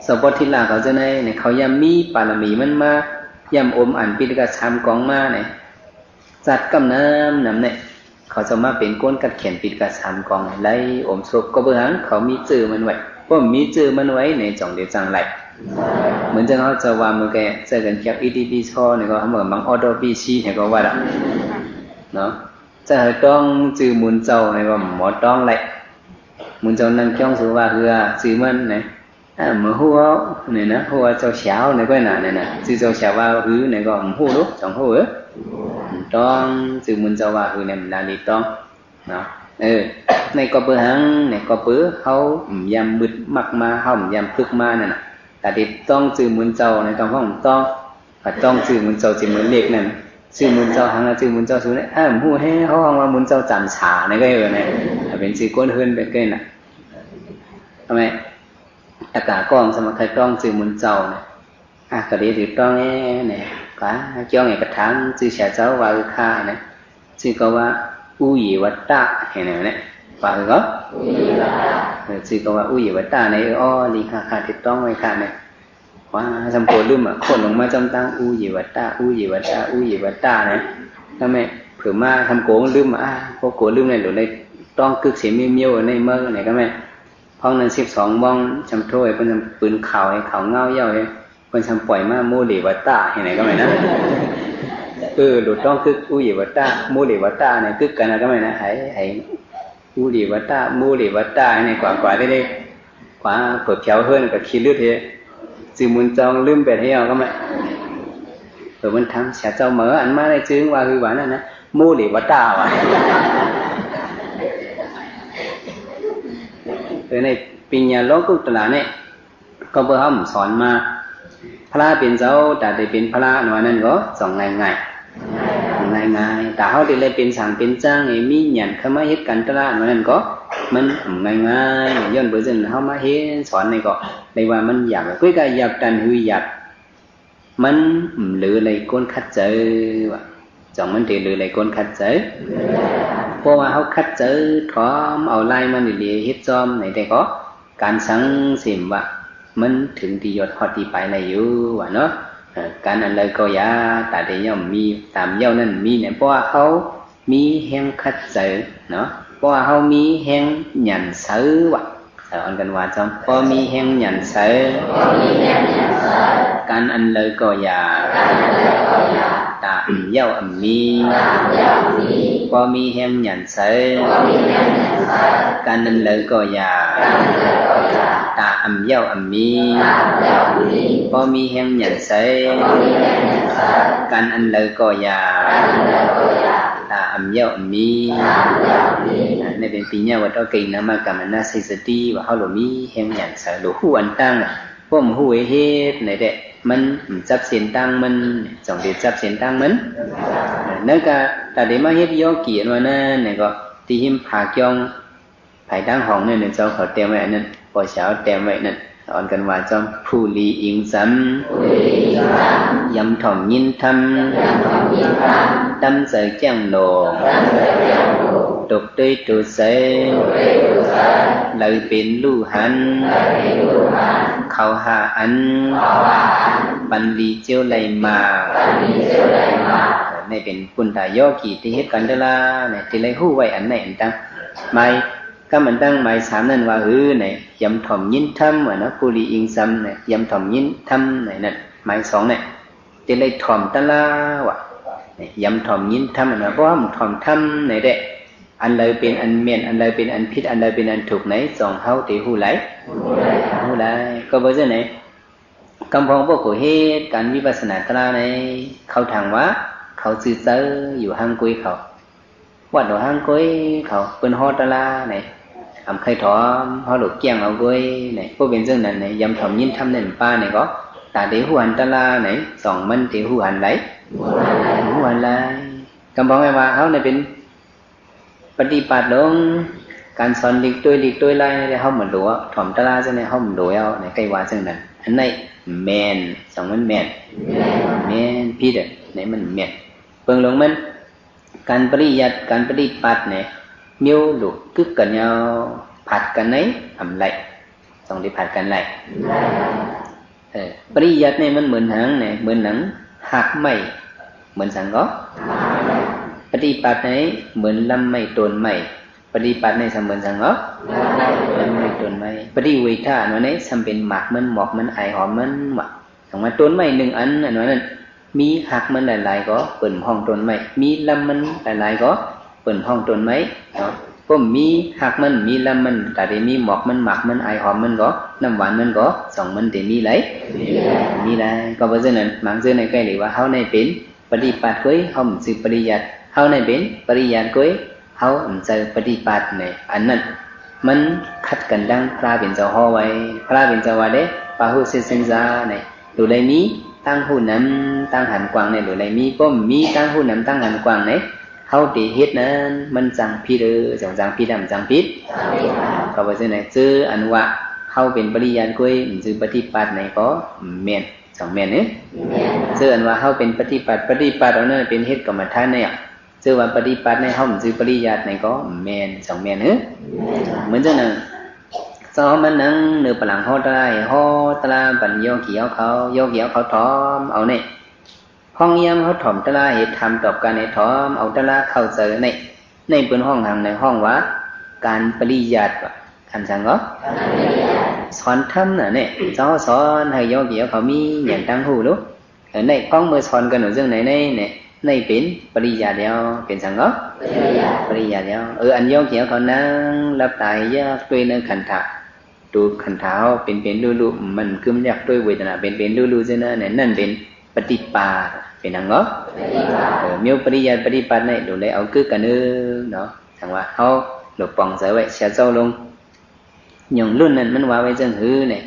ສະໂພທິລາເຂົາເຈົ້າໃນ ເຂົາຢາມມີປາລະມີມັນມາ ຢາມອົມອັນປິດກະສາມກອງມານີ້ ຈັດກຳນຳນຳແນ່ ເຂົາຈະມາເປັນຄົນກັດແຂນປິດກະສາມກອງ ໄລ່ອົມສົບ ກໍເບິ່ງເຂົາມີເຈີມັນໄວ້ ບໍ່ມີເຈີມັນໄວ້ໃນຈອງເດຈັ່ງໄລ ເໝືອນຈັ່ງເຮົາຈະວ່າມື້ແກ່ເຈີກັນແກ້ວ ອີດີບີຊໍ ນີ້ກໍເໝືອນບັງອອໂຕບີຊີ ນີ້ກໍວ່າດອກເນາະ ຈະໃຫ້ຕ້ອງຈື່ມູນເຈົ້າ ນີ້ກໍບໍ່ຕ້ອງໄລ ມູນເຈົ້ານັ່ງຈ້ອງສູ່ວ່າເຮືອ ຈື່ມັນນະ ອາ ມາຮູ້ເອົານີ້ນະ ຮູ້ວ່າເຈົ້າສາວນີ້ກໍນະ ນີ້ນະ ຈື່ເຈົ້າສາວວ່າຮືນີ້ກໍຮູ້ລູກ ຕ້ອງຮູ້ເອີ ຕ້ອງຈື່ມູນເຈົ້າວ່າຮືນີ້ ມັນນາລີຕ້ອງ ເນາະ ເອີ ໃນກໍເປີຫັງ ໃນກໍເປີເຮົາຢາມບຶດມັກມາ ເຮົາຢາມຝຶກມານັ້ນນະ ກະຕິຕ້ອງຈື່ມູນເຈົ້າໃນຕ້ອງຫ້ອງຕ້ອງ ກະຕ້ອງຈື່ມູນເຈົ້າ ຈື່ມູນເລກນັ້ນ ຈື່ມູນເຈົ້າຫັງ ຈື່ມູນເຈົ້າສູນ ອ້າ ຮູ້ແຮ ເຮົາຮ້ອງວ່າມູນເຈົ້າຈຳສາ ນັ້ນກໍເອີນະ ເປັນຊື່ຄົນເຮືອນເປັນເກີນນະ ທຳໄມ ຕະກາກ້ອງສະມາໄຄຕ້ອງຈື່ມູນເຈົ້ານະ ອາ ກະດີຖືກຕ້ອງແນ່ ກະກ້ຽວໃຫ້ກະຖາງ ຊື່ເສຍເຈົ້າວ່າຄືຂ້ານະ ຊື່ກໍວ່າ ອຸເຢວະຕະ ເຫັນແລ້ວນະ ວ່າຄືກໍ ອຸເຢວະຕະ ເອີ ຊື່ກໍວ່າ ອຸເຢວະຕະນະ ເອີ ອໍ ລີ ຂ້າ ຂ້າຖືກຕ້ອງໄວ້ຂ້ານະ ວ່າ ສຳໂພລືມ ໂຄດລົງມາຈອມຕັ້ງ ອຸເຢວະຕະ ອຸເຢວະຕະ ອຸເຢວະຕະນະ ກໍແມ່ນ ເຜີມາ ສຳໂພລືມ ອາ ໂຄດໂກລືມໃນໂຫຼດໃນ ຕ້ອງກຶກເສຍມ້ຽວໆໃນເມືອງໃນ ກໍແມ່ນ ພວກນັ້ນສິບສອງໂມງ ຈຳໂທໃຫ້ເພິ່ນປືນຂ່າວໃຫ້ຂ່າວເງົາເຍົາໃຫ້ ເພິ່ນຈຳປ່ອຍມາ ໂມເຫຼວະຕາ ເຮັດຫຍັງກໍແມ່ນນະ ເອີ ໂຫຼດຕ້ອງກຶກ ອຸເຫຼວະຕາ ໂມເຫຼວະຕາ ໃນກຶກກັນນະ ກໍແມ່ນນະ ໃຫ້ ໃຫ້ ອຸເຫຼວະຕາ ໂມເຫຼວະຕາ ໃຫ້ກວ່າ ກວ່າໄດ້ ກວ່າເຜີແຖວເຮືອນກໍຂີ້ລຶດເຮັດ ຈື່ມູນຈອງລືມແບດໃຫ້ເອົາກໍແມ່ນ ເອີ ມັນທັງເສຍເຈົ້າເໝີ ອັນມາໄດ້ຈື່ວ່າ ຄືວ່ານັ້ນນະ ໂມເຫຼວະຕາວ່າ ເອີ ໃນ ປິນຍາໂລກຸດຕະລານີ້ ກໍເພື່ອເຮົາສອນມາ ພະເປັນເຈົ້າ ຕາໄດ້ເປັນພະອັນວ່ານັ້ນກໍ ສອງງ່າຍໆ ງ່າຍໆ ຕາເຮົາໄດ້ເລີຍເປັນສັງເປັນຈັງ ໃຫ້ມີຍານເຂົ້າມາເຮັດການຕະລາດວ່ານັ້ນກໍ ມັນງ່າຍໆ ຍ້ອນເປີເຊັນເຮົາມາເຮັດສອນນີ້ກໍ ໄດ້ວ່າມັນຢາກ ເກີດກະຢາກ ຕັນຫືຢາກ ມັນເຫຼືອໄຫຼກວນຂັດໃຈວ່າ ຈັ່ງມັນເຫຼືອໄຫຼກວນຂັດໃຈ ເພາະວ່າເຮົາຂັດໃຈ ຖອມເອົາລາຍມັນດີໆ ເຮັດຊອມໃນແຕ່ກໍ ການສັງເສມວ່າ ມັນເຖິງທີ່ຍອດຮອດທີ່ປາຍໄດ້ຢູ່ວ່າເນາະ ເອີ ການອັນໃດກໍຢ່າ ຕາແຕ່ຍ່ອມມີ ຕາມເຍົານັ້ນມີແນ່ ເພາະວ່າເຮົາ ມີແຮງຂັດໃຈເນາະ ເພາະວ່າເຮົາມີແຮງຫຍັນໃສວ່າ ສາວອັນກັນວ່າຈອມ ເພາະມີແຮງຫຍັນໃສ ການອັນໃດກໍຢ່າ ຕາອັນເຍົາອັນມີ ເພາະມີແຮງຫຍັນໃສ ການອັນໃດກໍຢ່າ ຕາອັນເຍົາອັນມີ ເພາະມີແຮງຫຍັນໃສ ການອັນໃດກໍຢ່າ ຕາອັນເຍົາອັນມີ ອາ ນີ້ເປັນປິຍາວັດຖຸເກນາມະກຳມະນະສິດສະຕິ ວ່າເຮົາໂລມີແຮງຫຍັນໃສ ໂລຮູ້ອັນຕັ້ງ ພວກຮູ້ເຮັດໃນແດະ ມັນຈັບເສັ້ນທາງມັນ ຈອງໄດ້ຈັບເສັ້ນທາງມັນ ເອີ ນັ້ນກະ ຕາໄດ້ມາເຮັດໂຍກີອັນວ່ານັ້ນ ນັ້ນກໍ ທີ່ຫິມຜາກ່ອງ ພາຍທາງຫ້ອງນັ້ນ ເຈົ້າເຂົາແຕ້ມໄວ້ອັນນັ້ນ ພໍ່ສາວແຕ້ມໄວ້ນັ້ນ ອອນກັນວ່າຈອມ ຜູ້ຫຼີອິງສຳ ຢຳຖ່ອມຍິນທຳ ດຳໃຈແຈ້ງໂລກ ຕົກໂດຍໂຕໃສ ໄຫຼເປັນຮູ້ຫັນ ເຂົ້າຫາອັນ ປັນລີເຈົ້າໄຫຼມາ ໃນເປັນປຸນຕາໂຍກີທີ່ເຮັດກັນເດີລະ ທີ່ໄດ້ຮູ້ໄວ້ອັນໃດອັນຕ່າງ ໝາຍ ກຳອັນຕັ້ງໝາຍສາມນັ້ນວ່າ ຄື ໃນ ຢຳຖ່ອມຍິນທຳ ອະນະ ຜູ້ລີອິງສຳ ໃນ ຢຳຖ່ອມຍິນທຳ ໃນນັ້ນ ໝາຍສອງ ໃນ ຈະໄດ້ຖ່ອມຕະລາວ່າ ໃນ ຢຳຖ່ອມຍິນທຳ ອະນະ ເພາະວ່າຖ່ອມທຳ ໃນແດະ ອັນໃດເປັນອັນແມ່ນ ອັນໃດເປັນອັນຜິດ ອັນໃດເປັນອັນຖືກ ໃນ ຈອງເຮົາໄດ້ຮູ້ຫຼາຍ ຮູ້ຫຼາຍ ກໍບໍ່ເຊັ່ນໃດ ກຳພອງພວກເຂົາເຮັດການວິປັດສະນາຕະລາໃນ ເຂົາຖາມວ່າ ເຂົາຈື່ເຈີຢູ່ຫ້າງກ້ວຍເຂົາ ວັດເອົາຫ້າງກ້ວຍເຂົາ ເພິ່ນຫໍ່ຕະລາໃນ ອຳໄຄຖອມ ເຮົາໂລກກ້ຽງເອົາກ້ວຍໃນ ບໍ່ເປັນເຊິ່ງນັ້ນໃນ ຢຳຖ່ອມຍິນທຳໃນປ່າໃນກໍ ຕາໄດ້ຮູ້ຫັນຕະລາໃນ ສອງມັນໄດ້ຮູ້ຫັນໄດ້ ຮູ້ຫັນຫຼາຍ ກຳພອງແມ່ນວ່າເຮົາໃນເປັນ ປະຕິບັດລົງ ການສອນຫຼີກໂຕຍຫຼີກໂຕຍລາຍໃນ ເຮົາມັນໂລ ຖ່ອມຕະລາຈັ່ງໃດ ເຮົາມັນໂລແລ້ວໃນ ໃກ້ວ່າຈັ່ງນັ້ນ ອັນໃດແມ່ນ ສອງມັນແມ່ນ ແມ່ນ ຜິດ ໃນມັນແມ່ນ ເບິ່ງລົງມັນ ການປະລິຍັດ ການປະຕິບັດໃນ ມີໂລກຶກກັນຍາວ ຜັດກັນໃນ ອຳໄລ ຕ້ອງໄດ້ຜັດກັນໄລ ເອີ ປະລິຍັດນີ້ມັນເໝືອນຫຍັງໃນ ເໝືອນຫຍັງ ຮາກໄມ້ ເໝືອນສັງກໍ ປະຕິບັດໃນ ເໝືອນລຳໄມ້ຕົ້ນໄມ້ ປະຕິບັດໃນສະເໝືອນສັງກໍ ລຳໄມ້ຕົ້ນໄມ້ ປະຕິເວທາ ອັນວ່າໃນ ສ່ຳເປັນໝາກມັນ ໝອກມັນ ອາຍຫອມມັນ ວ່າ ສະເໝືອນຕົ້ນໄມ້ໜຶ່ງອັນ ອັນວ່ານັ້ນ ມີຮາກມັນຫຼາຍໆກໍເອີ້ນຮ້ອງຕົ້ນໄມ້ ມີລຳມັນຫຼາຍໆກໍເອີ້ນຮ້ອງຕົ້ນໄມ້ເນາະ ເພາະມີຮາກມັນ ມີລຳມັນ ກະໄດ້ມີໝອກມັນ ໝາກມັນ ອາຍຫອມມັນກໍ ນ້ຳຫວານມັນກໍ ສອງມັນໄດ້ມີຫຼາຍ ມີຫຼາຍ ກໍເພາະສະນັ້ນ ບາງເທື່ອໃນໃກ້ເລີຍວ່າ ເຮົາໃນເປັນປະຕິບັດກ້ວຍ ເຮົາບໍ່ຊື່ປະລິຍັດ ເຮົາໃນເປັນປະລິຍັດກ້ວຍ ເຮົາອັນໃຈປະຕິບັດໃນ ອັນນັ້ນ ມັນຂັດກັນດັ່ງພະເປັນເຈົ້າເຮົາເວົ້າໄວ້ ພະເປັນເຈົ້າວ່າເດ້ ປະຫຸເສນສັນຍາໃນ ໂຕໃດມີຕາຫູນຳຕາຫັນກວ້າງໃນ ໂຕໃດມີ ບໍ່ມີຕາຫູນຳຕາຫັນກວ້າງໃນ ເຮົາໄດ້ເຮັດນັ້ນ ມັນຈັ່ງຜິດເດີ ຈັ່ງ ຈັ່ງຜິດ ມັນຈັ່ງຜິດ ກໍວ່າຈັ່ງໃດ ເຈີອັນວ່າ ເຮົາເປັນປະລິຍັດກ້ວຍ ມັນຈື່ປະຕິບັດໃນກໍແມ່ນ ສອງແມ່ນເອີ? ເຊິ່ງອັນວ່າເຮົາເປັນປະຕິປັດ, ປະຕິປັດເອົານັ້ນເປັນເຮັດກຳມະຖານແນວ, ເຊິ່ງວ່າປະຕິປັດໃນເຮົາມັນຊື່ປະລິຍັດໃນກໍແມ່ນ, ສອງແມ່ນເອີ? ເໝືອນຈັ່ງນັ້ນ ເຈົ້າເຮົາມານັ່ງເນີປະຫຼັງຫໍຕະລາ, ຫໍຕະລາບັນໂຍກີເຮົາເຂົາ, ໂຍກີເຮົາເຂົາຖອມເອົາແນ່. ພອງຍາມເຮົາຖອມຕະລາເຮັດຖາມຕອບກັນໃຫ້ຖອມເອົາຕະລາເຂົ້າໃຈໃນ, ໃນເພິ່ນຮ້ອງຫຍັງໃນ ຮ້ອງວ່າການປະລິຍັດ. ການສັງເກາະ ສອນທຳນະແນ່, ເຈົ້າເຮົາສອນໃຫ້ໂຍກີເຮົາມີຫຍັງຕັ້ງຮູ້ລູກ. ເອີ ໃນພອງເມື່ອສອນກັນຢູ່ເຊິ່ງໃນ ໃນ ໃນເປັນປະລິຍັດແລ້ວ, ເປັນສັງເກາະ ປະລິຍັດແລ້ວ. ເອີ ອັນໂຍກີເຮົານັ່ງຫຼັບຕາຢາກຕົວເນື້ອຂັນທະ ໂຕຂັນທະເຮົາເປັນເປັນຮູ້ຮູ້ ມັນກຶມຢາກຕົວເວທະນາເປັນເປັນຮູ້ຮູ້ເຊິ່ງນັ້ນ ນັ້ນເປັນປະຕິປັດ ເປັນຫຍັງເນາະ? ເອີ ມີປະລິຍັດປະຕິປັດໃນ ໂດຍເອົາກຶກກັນເອີເນາະ. ຈັ່ງວ່າເຮົາຫຼົບປ່ອງໃຈໄວ້ ເສຍເຈົ້າລົງ ຍອງລຸນນັ້ນມັນວ່າໄວ້ຈັ່ງຮືແນ່,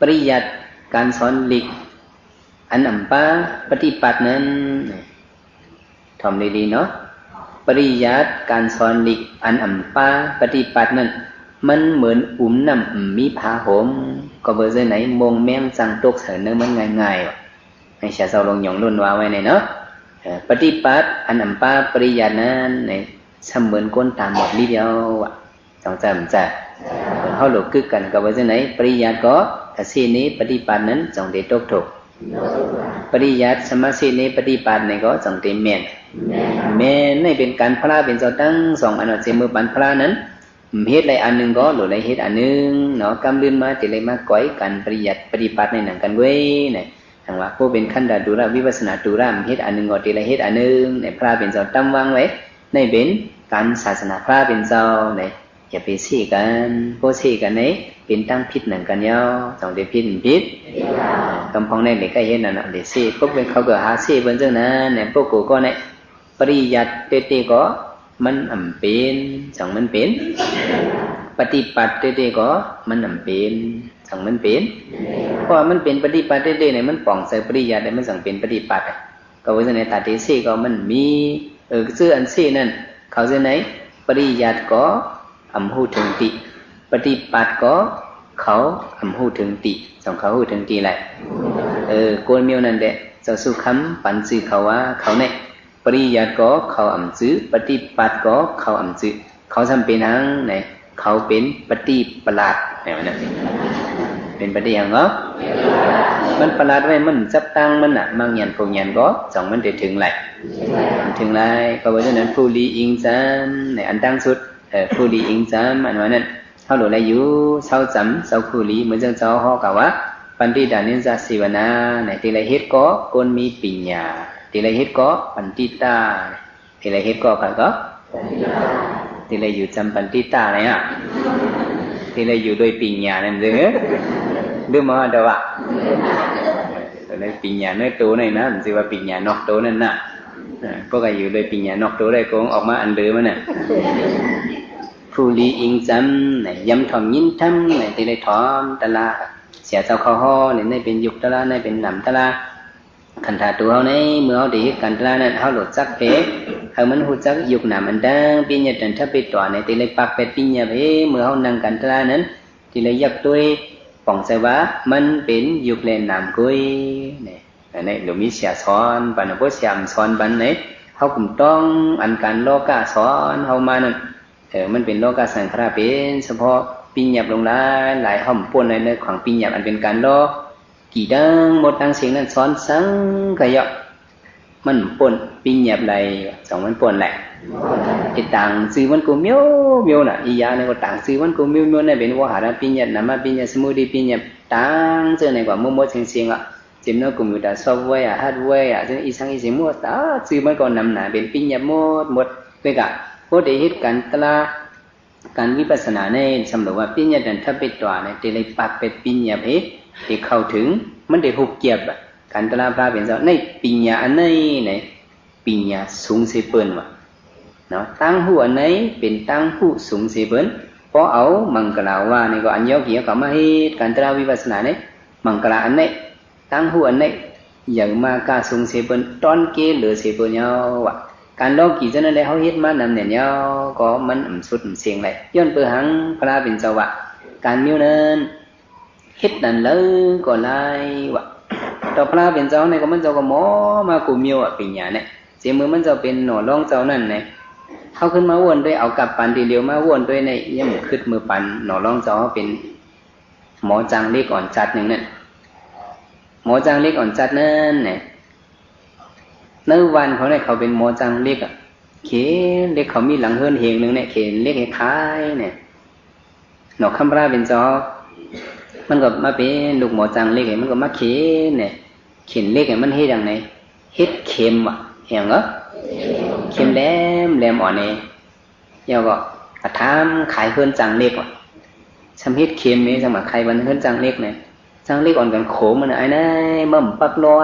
ປະລິຍັດການສອນລິກ ອັນອຳປາປະຕິປັດນັ້ນ ຖອມດີໆເນາະ, ປະລິຍັດການສອນລິກ ອັນອຳປາປະຕິປັດນັ້ນ ມັນເໝືອນອຸມນ້ຳ ມີຜ້າຫົ່ມ ກໍເບີເຈີໃນ ມົງແມງຈັ່ງຕົກໃສ່ເນີມັນງ່າຍໆ. ໃຫ້ເສຍເຈົ້າລົງ ຍອງລຸນວ່າໄວ້ແນ່ເນາະ. ເອີ ປະຕິປັດອັນອຳປາປະລິຍັດນັ້ນ ໃນ ສຳເໝືອນຄົນຕາບອດລີ້ດຽວ ວ່າ ຈອງຈຳຈະ ເຮົາໂລກກຶກກັນກໍວ່າຈັ່ງໃດ ປະລິຍັດກໍ ທະເສເນ ປະຕິປັດນັ້ນ ຈອງໄດ້ຕົກທຸກ, ປະລິຍັດ ສະມະເສເນ ປະຕິປັດນີ້ກໍ ຈອງໄດ້ແມ່ນ. ແມ່ນ ນີ້ເປັນການພະລາເປັນເຈົ້າທັງສອງອັນວ່າ ເສເໝີປັນພະລານັ້ນ ເຮັດໄດ້ອັນໜຶ່ງກໍໂລກໄດ້ເຮັດອັນໜຶ່ງເນາະ. ກຳລື່ນມາ ທີ່ໄດ້ມາກ່ອຍກັນ ປະລິຍັດ ປະຕິປັດໃນໜັງກັນເວີຍ ນະ. ຈັ່ງວ່າ ຜູ້ເປັນຂັນທະຕຸລະ ວິປັດສະນາຕຸລະ ເຮັດອັນໜຶ່ງກໍ ທີ່ໄດ້ເຮັດອັນໜຶ່ງ ໃນພະລາເປັນເຈົ້າຕຳວາງໄວ້ ໃນເປັນການສາສະໜາພະລາເປັນເຈົ້າ ໃນ ຢ່າໄປເສກັນ, ບໍ່ເສກັນໃນ ເປັນທາງຜິດນຳກັນຍາວ, ຕ້ອງໄດ້ຜິດຜິດ. ກຳພອງໃນໄດ້ໃກ້ເຮັດນັ້ນນະ ໄດ້ເສ, ພວກເພິ່ນເຂົາກໍຫາເສເພິ່ນຈັ່ງນັ້ນແຫຼະ. ພວກກູກໍໃນ ປະລິຍັດເຕໆກໍມັນອຳເປັນ, ຈັ່ງມັນເປັນ, ປະຕິປັດເຕໆກໍມັນອຳເປັນ, ຈັ່ງມັນເປັນ. ເພາະວ່າມັນເປັນປະຕິປັດເຕໆນີ້ ມັນປ່ອງໃສ່ປະລິຍັດ ມັນຈັ່ງເປັນປະຕິປັດ. ກໍວ່າຈັ່ງໃດ ຕາເຕເສກໍມັນມີ ເອີ ຊື່ອັນເສນັ້ນ ເຂົາຊື່ໃນ ປະລິຍັດກໍອຳຮູ້ເຖິງຕິ, ປະຕິປັດກໍເຂົາອຳຮູ້ເຖິງຕິ, ສອງເຂົາຮູ້ເຖິງຕິແຫຼະ. ເອີ ກົນມຽວນັ້ນແຫຼະ ເຈົ້າສຸຄຳປັນຊື່ເຂົາວ່າເຂົາແນ່. ປະລິຍັດກໍເຂົາອຳຊື່, ປະຕິປັດກໍເຂົາອຳຊື່. ເຂົາຊ່ຳເປັນຫຍັງໃນ ເຂົາເປັນປະຕິປະຫຼາດ ແນວນັ້ນ ເປັນປະຕິຫຍັງເນາະ? ມັນປະຫຼາດໄວ້ ມັນຈັບຕັ້ງມັນນະ ມັກຍານພວກຍານກໍ ຈັ່ງມັນໄດ້ເຖິງຫຼາຍ ເຖິງຫຼາຍ. ກໍເພາະສະນັ້ນ ພູລີອິງຈຳ ໃນອັນຕັ້ງສຸດ ເອີ ພູລີອິງຈຳ ອັນວ່ານັ້ນ ເຮົາໂລດໄດ້ຢູ່ເຊົາຈຳ ເຊົາພູລີ ເໝືອນຈັ່ງເຈົ້າຮອກະວ່າ ປັນດິດານິນຈະເສວະນາ ໃນທີ່ລະເຮັດກໍຄົນມີປິນຍາ ທີ່ລະເຮັດກໍປັນດິດາ ທີ່ລະເຮັດກໍໃຜກໍ ທີ່ລະຢູ່ຈຳປັນດິດາແຫຼະ ທີ່ລະຢູ່ດ້ວຍປິນຍານັ້ນເດີ ລືມມາແຕ່ວ່າ ເອີ ໂດຍປິນຍາໃນໂຕນັ້ນນະ ມັນຊິວ່າປິນຍານອກໂຕນັ້ນນະ ເອີ ພວກກໍຢູ່ດ້ວຍປິນຍານອກໂຕໄດ້ ກໍອອກມາອັນເດີມັນນະ. ຜູ້ລີອິງຈຳ ໃນຍາມຖອມຍິນທຳ ໃນທີ່ໄດ້ຖອມຕະລາ ເສຍເຈົ້າເຂົ້າຮອ ໃນເປັນຍຸກຕະລາ ໃນເປັນນາມຕະລາ ຂັນທາຕົວເຮົາໃນ ເມື່ອເຮົາໄດ້ເຮັດການຕະລານັ້ນ ເຮົາໂລດຈັກເພ ໃຫ້ມັນຮູ້ຈັກຍຸກນາມອັນດາ ປິນຍະຕັນທະເປຕົວ ໃນທີ່ໄດ້ປັກແປດປິນຍະເພ ເມື່ອເຮົານັ່ງການຕະລານັ້ນ ທີ່ໄດ້ຢາກຕົວຍປ່ອງໃຈວ່າ ມັນເປັນຍຸກແລະນາມກຸ້ຍ ນີ້ ອັນນີ້ໂລມີເສຍສອນປັນ ບໍ່ເສຍອຳສອນປັນໃນ ເຮົາກຸມຕ້ອງອັນການລໍກາສອນເຮົາມານັ້ນ ເອີ ມັນເປັນລໍກາສັງຂາຣາ ເປັນສະເພາະປິນຍາບລົງຫຼາຍ ຫຼາຍເຮົາປົນໃນ ໃນຂວາງປິນຍາບ ອັນເປັນການລໍ ກີ້ທັງໝົດທັງເສັງນັ້ນ ສອນສັງຂະເຍາະ ມັນປົນ ປິນຍາບໄຫຼ ສອງມັນປົນແຫຼະ ໄອ້ຕ່າງຊື່ມັນກໍມຽວໆນະ ອີກຢ່າງໜຶ່ງກໍຕ່າງຊື່ມັນກໍມຽວໆນະ ເປັນວະຫາລະປິນຍາບ ນາມະປິນຍາບ ສະມຸຕິປິນຍາບ ຕ່າງຊື່ໃນກວ່າໝົດໆເສັງໆອະ ເຈັມເນາະ ກອມພິວເຕີ ຊອບແວ ຮາດແວ ອາ ອີ່ສັງອີ່ສິງໝົດ ຕາຊື່ມັນກໍນຳໜາເປັນປິນຍາບໝົດໆ ເວກະ ໂອ ໄດ້ເຮັດການຕະລາ ການວິປັດສະນາໃນ ສຳລັບວ່າປິນຍະຕັນທະເປຕົວໃນ ທີ່ໄດ້ປັກເປັນປິນຍາເພ ທີ່ເຂົ້າເຖິງ ມັນໄດ້ຮູບກຽບ ການຕະລາພະເປັນເຈົ້າ ໃນປິນຍາອັນໃນ ໃນປິນຍາສູງເສເປີ້ນວ່າເນາະ ຕ່າງຮູ້ອັນໃນ ເປັນຕ່າງຮູ້ສູງເສເປີ້ນ ເພາະເອົາມັງກະລາວານີ້ກໍ ອັນຍອກເກຍວກັບມາເຮັດການຕະລາວິປັດສະນາໃນ ມັງກະລາອັນໃນ ຕ່າງຮູ້ອັນໃນ ໃຫຍ່ມາກາສູງເສເປີ້ນ ຕ້ອນເກເຫຼືອເສເປີ້ນຍາວວ່າ ການລອກກີຈະນັ້ນແຫຼະ ເຮົາເຮັດມານຳແໜ້ນຍາວ ກໍມັນອຳສຸດອຳເສັງໄດ້ ຍ້ອນເປີຫັງພະລາເປັນເຈົ້າວ່າ ການມຽວນັ້ນ ເຮັດນັ້ນເລີຍກໍຫຼາຍວ່າ ຕໍ່ພະເປັນເຈົ້ານີ້ກໍ ມັນເຈົ້າກໍໝໍມາກູ່ມຽວອະ ປິນຍານີ້. ເສຍມື້ມັນເຈົ້າເປັນໜໍ່ລອງເຈົ້ານັ້ນນະ ເຮົາຂຶ້ນມາວົນດ້ວຍ ເອົາກັບປານທີ່ຫຼຽວມາວົນດ້ວຍໃນ ຍາມຄິດມື້ປານໜໍ່ລອງເຈົ້າເຮົາເປັນ ໝໍຈ້າງເຫຼັກອ່ອນຈັດໜຶ່ງນັ້ນ ໝໍຈ້າງເຫຼັກອ່ອນຈັດນັ້ນນະ ໃນບ້ານເຂົານີ້ ເຂົາເປັນໝໍຈ້າງເຫຼັກອະ ເຂນເຫຼັກ ເຂົາມີຫຼັງເຮືອນເຮງໜຶ່ງນີ້ ເຂນເຫຼັກໃຫ້ຂາຍນີ້. ໜໍ່ຄຳພະເປັນເຈົ້າ ມັນກໍມາເປັນລູກໝໍຈ້າງເຫຼັກ ມັນກໍມາເຂນນີ້ ເຂນເຫຼັກໃຫ້ມັນເຮັດຫຍັງນີ້ ເຮັດເຂັມວະ ເຫັນຫຍັງເອີ ເຂັມແຫຼມໆ ອ່ອນນີ້. ແລ້ວກໍ ກໍຖາມຂາຍເຮືອນຈ້າງເຫຼັກວ່າ ຊ່ຳເຮັດເຂັມນີ້ ຊ່ຳມາຂາຍບ້ານເຮືອນຈ້າງເຫຼັກນີ້ ຈ້າງເຫຼັກອ່ອນກັນໂຂມມັນ ອ້າຍນາຍ ມາປັກລໍ້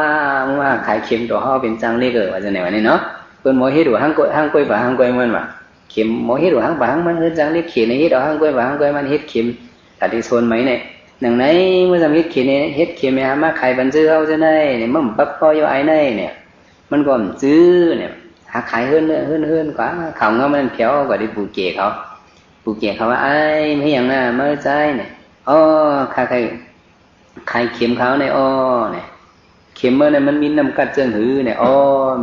ມາຂາຍເຂັມຕໍ່ເຮົາເປັນຈ້າງເຫຼັກເອີ ວ່າຈັ່ງໃດວະນີ້ເນາະ. ເພິ່ນໝໍເຮັດວ່າ ຫາງກ້ວຍ ຫາງກ້ວຍປາ ຫາງກ້ວຍມັນວ່າ ເຂັມໝໍເຮັດວ່າ ຫາງປາ ຫາງມັນ ເຮືອນຈ້າງເຫຼັກເຂນເຮັດເອົາ ຫາງກ້ວຍປາ ຫາງກ້ວຍມັນ ເຮັດເຂັມ ຕາທີ່ໂຊນໃໝ່ນີ້ ໜັງໃນ ເມື່ອຊ່ຳເຮັດເຂັມນີ້ ເຮັດເຂັມນີ້ ມາຂາຍບັນຊື່ເຮົາຈັ່ງໃດນີ້ ມາປັກລໍ້ຢູ່ອ້າຍນາຍນີ້. ມັນກໍຈື່ນີ້ ຫາຂາຍເຮືອນ ເຮືອນ ເຮືອນກວ່າ ເຂົາງາມນັ້ນແຖວກວ່າໄດ້ປູເກເຂົາ ປູເກເຂົາວ່າ ອ້າຍ ມາເຮັດຫຍັງນະ ມາໃສນີ້. ອໍ ຂ້າຂາຍ ຂາຍເຂັມເຂົານີ້ ອໍ ນີ້ ເຂັມເຮົານີ້ມັນມີນ້ຳກັດເຈິງຫືນີ້. ອໍ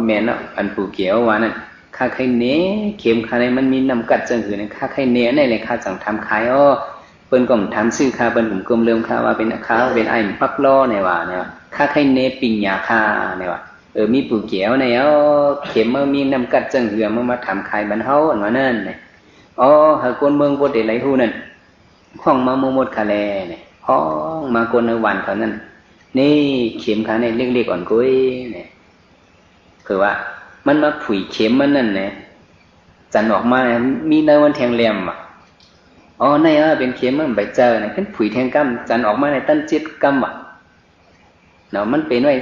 ແມ່ນເນາະ ອັນປູເກເວົ້າວ່ານັ້ນ ຂ້າໃຄແນ່ ເຂັມຂ້ານີ້ມັນມີນ້ຳກັດເຈິງຫືນີ້ ຂ້າໃຄແນ່ອັນໃດແຫຼະ ຂ້າຈັ່ງຖາມຂາຍ. ອໍ ເພິ່ນກໍຖາມຊື່ຂ້າ ເພິ່ນກໍເລີ່ມຂ້າວ່າເປັນ ຂ້າເປັນອ້າຍປັກລໍ້ນີ້ວ່າ ນີ້ວ່າ ຂ້າໃຄແນ່ປິນຍາຂ້ານີ້ວ່າ ເອີ ມີປູເກແນ່ ເອົາເຂັມມາມີນ້ຳກັດເຈິງເຫືອມາ ມາຖາມຂາຍບັນເຮົາ ອັນວ່ານັ້ນ. ອໍ ຫາກຄົນເມືອງບໍ່ໄດ້ໄຫຼຮູ້ນັ້ນ ຮ້ອງມາໝົດໆ ຄະແລນີ້ ຮ້ອງມາຄົນໃນບ້ານເຂົານັ້ນ ນີ້ ເຂັມຂ້ານີ້ເຫຼັກໆ ອ່ອນກົຍນີ້ ຄືວ່າ ມັນມາຜຸຍເຂັມມັນນັ້ນນະ ຈັ່ນອອກມາມີໃນມັນແທ່ງແຫຼມວ່າ. ອໍ ໃນວ່າເປັນເຂັມມັນໄປເຈີນະ ຂຶ້ນຜຸຍແທ່ງກຳ ຈັ່ນອອກມາໃນຕັນເຈັດກຳວ່າ. ເນາະ ມັນເປັນໄວ້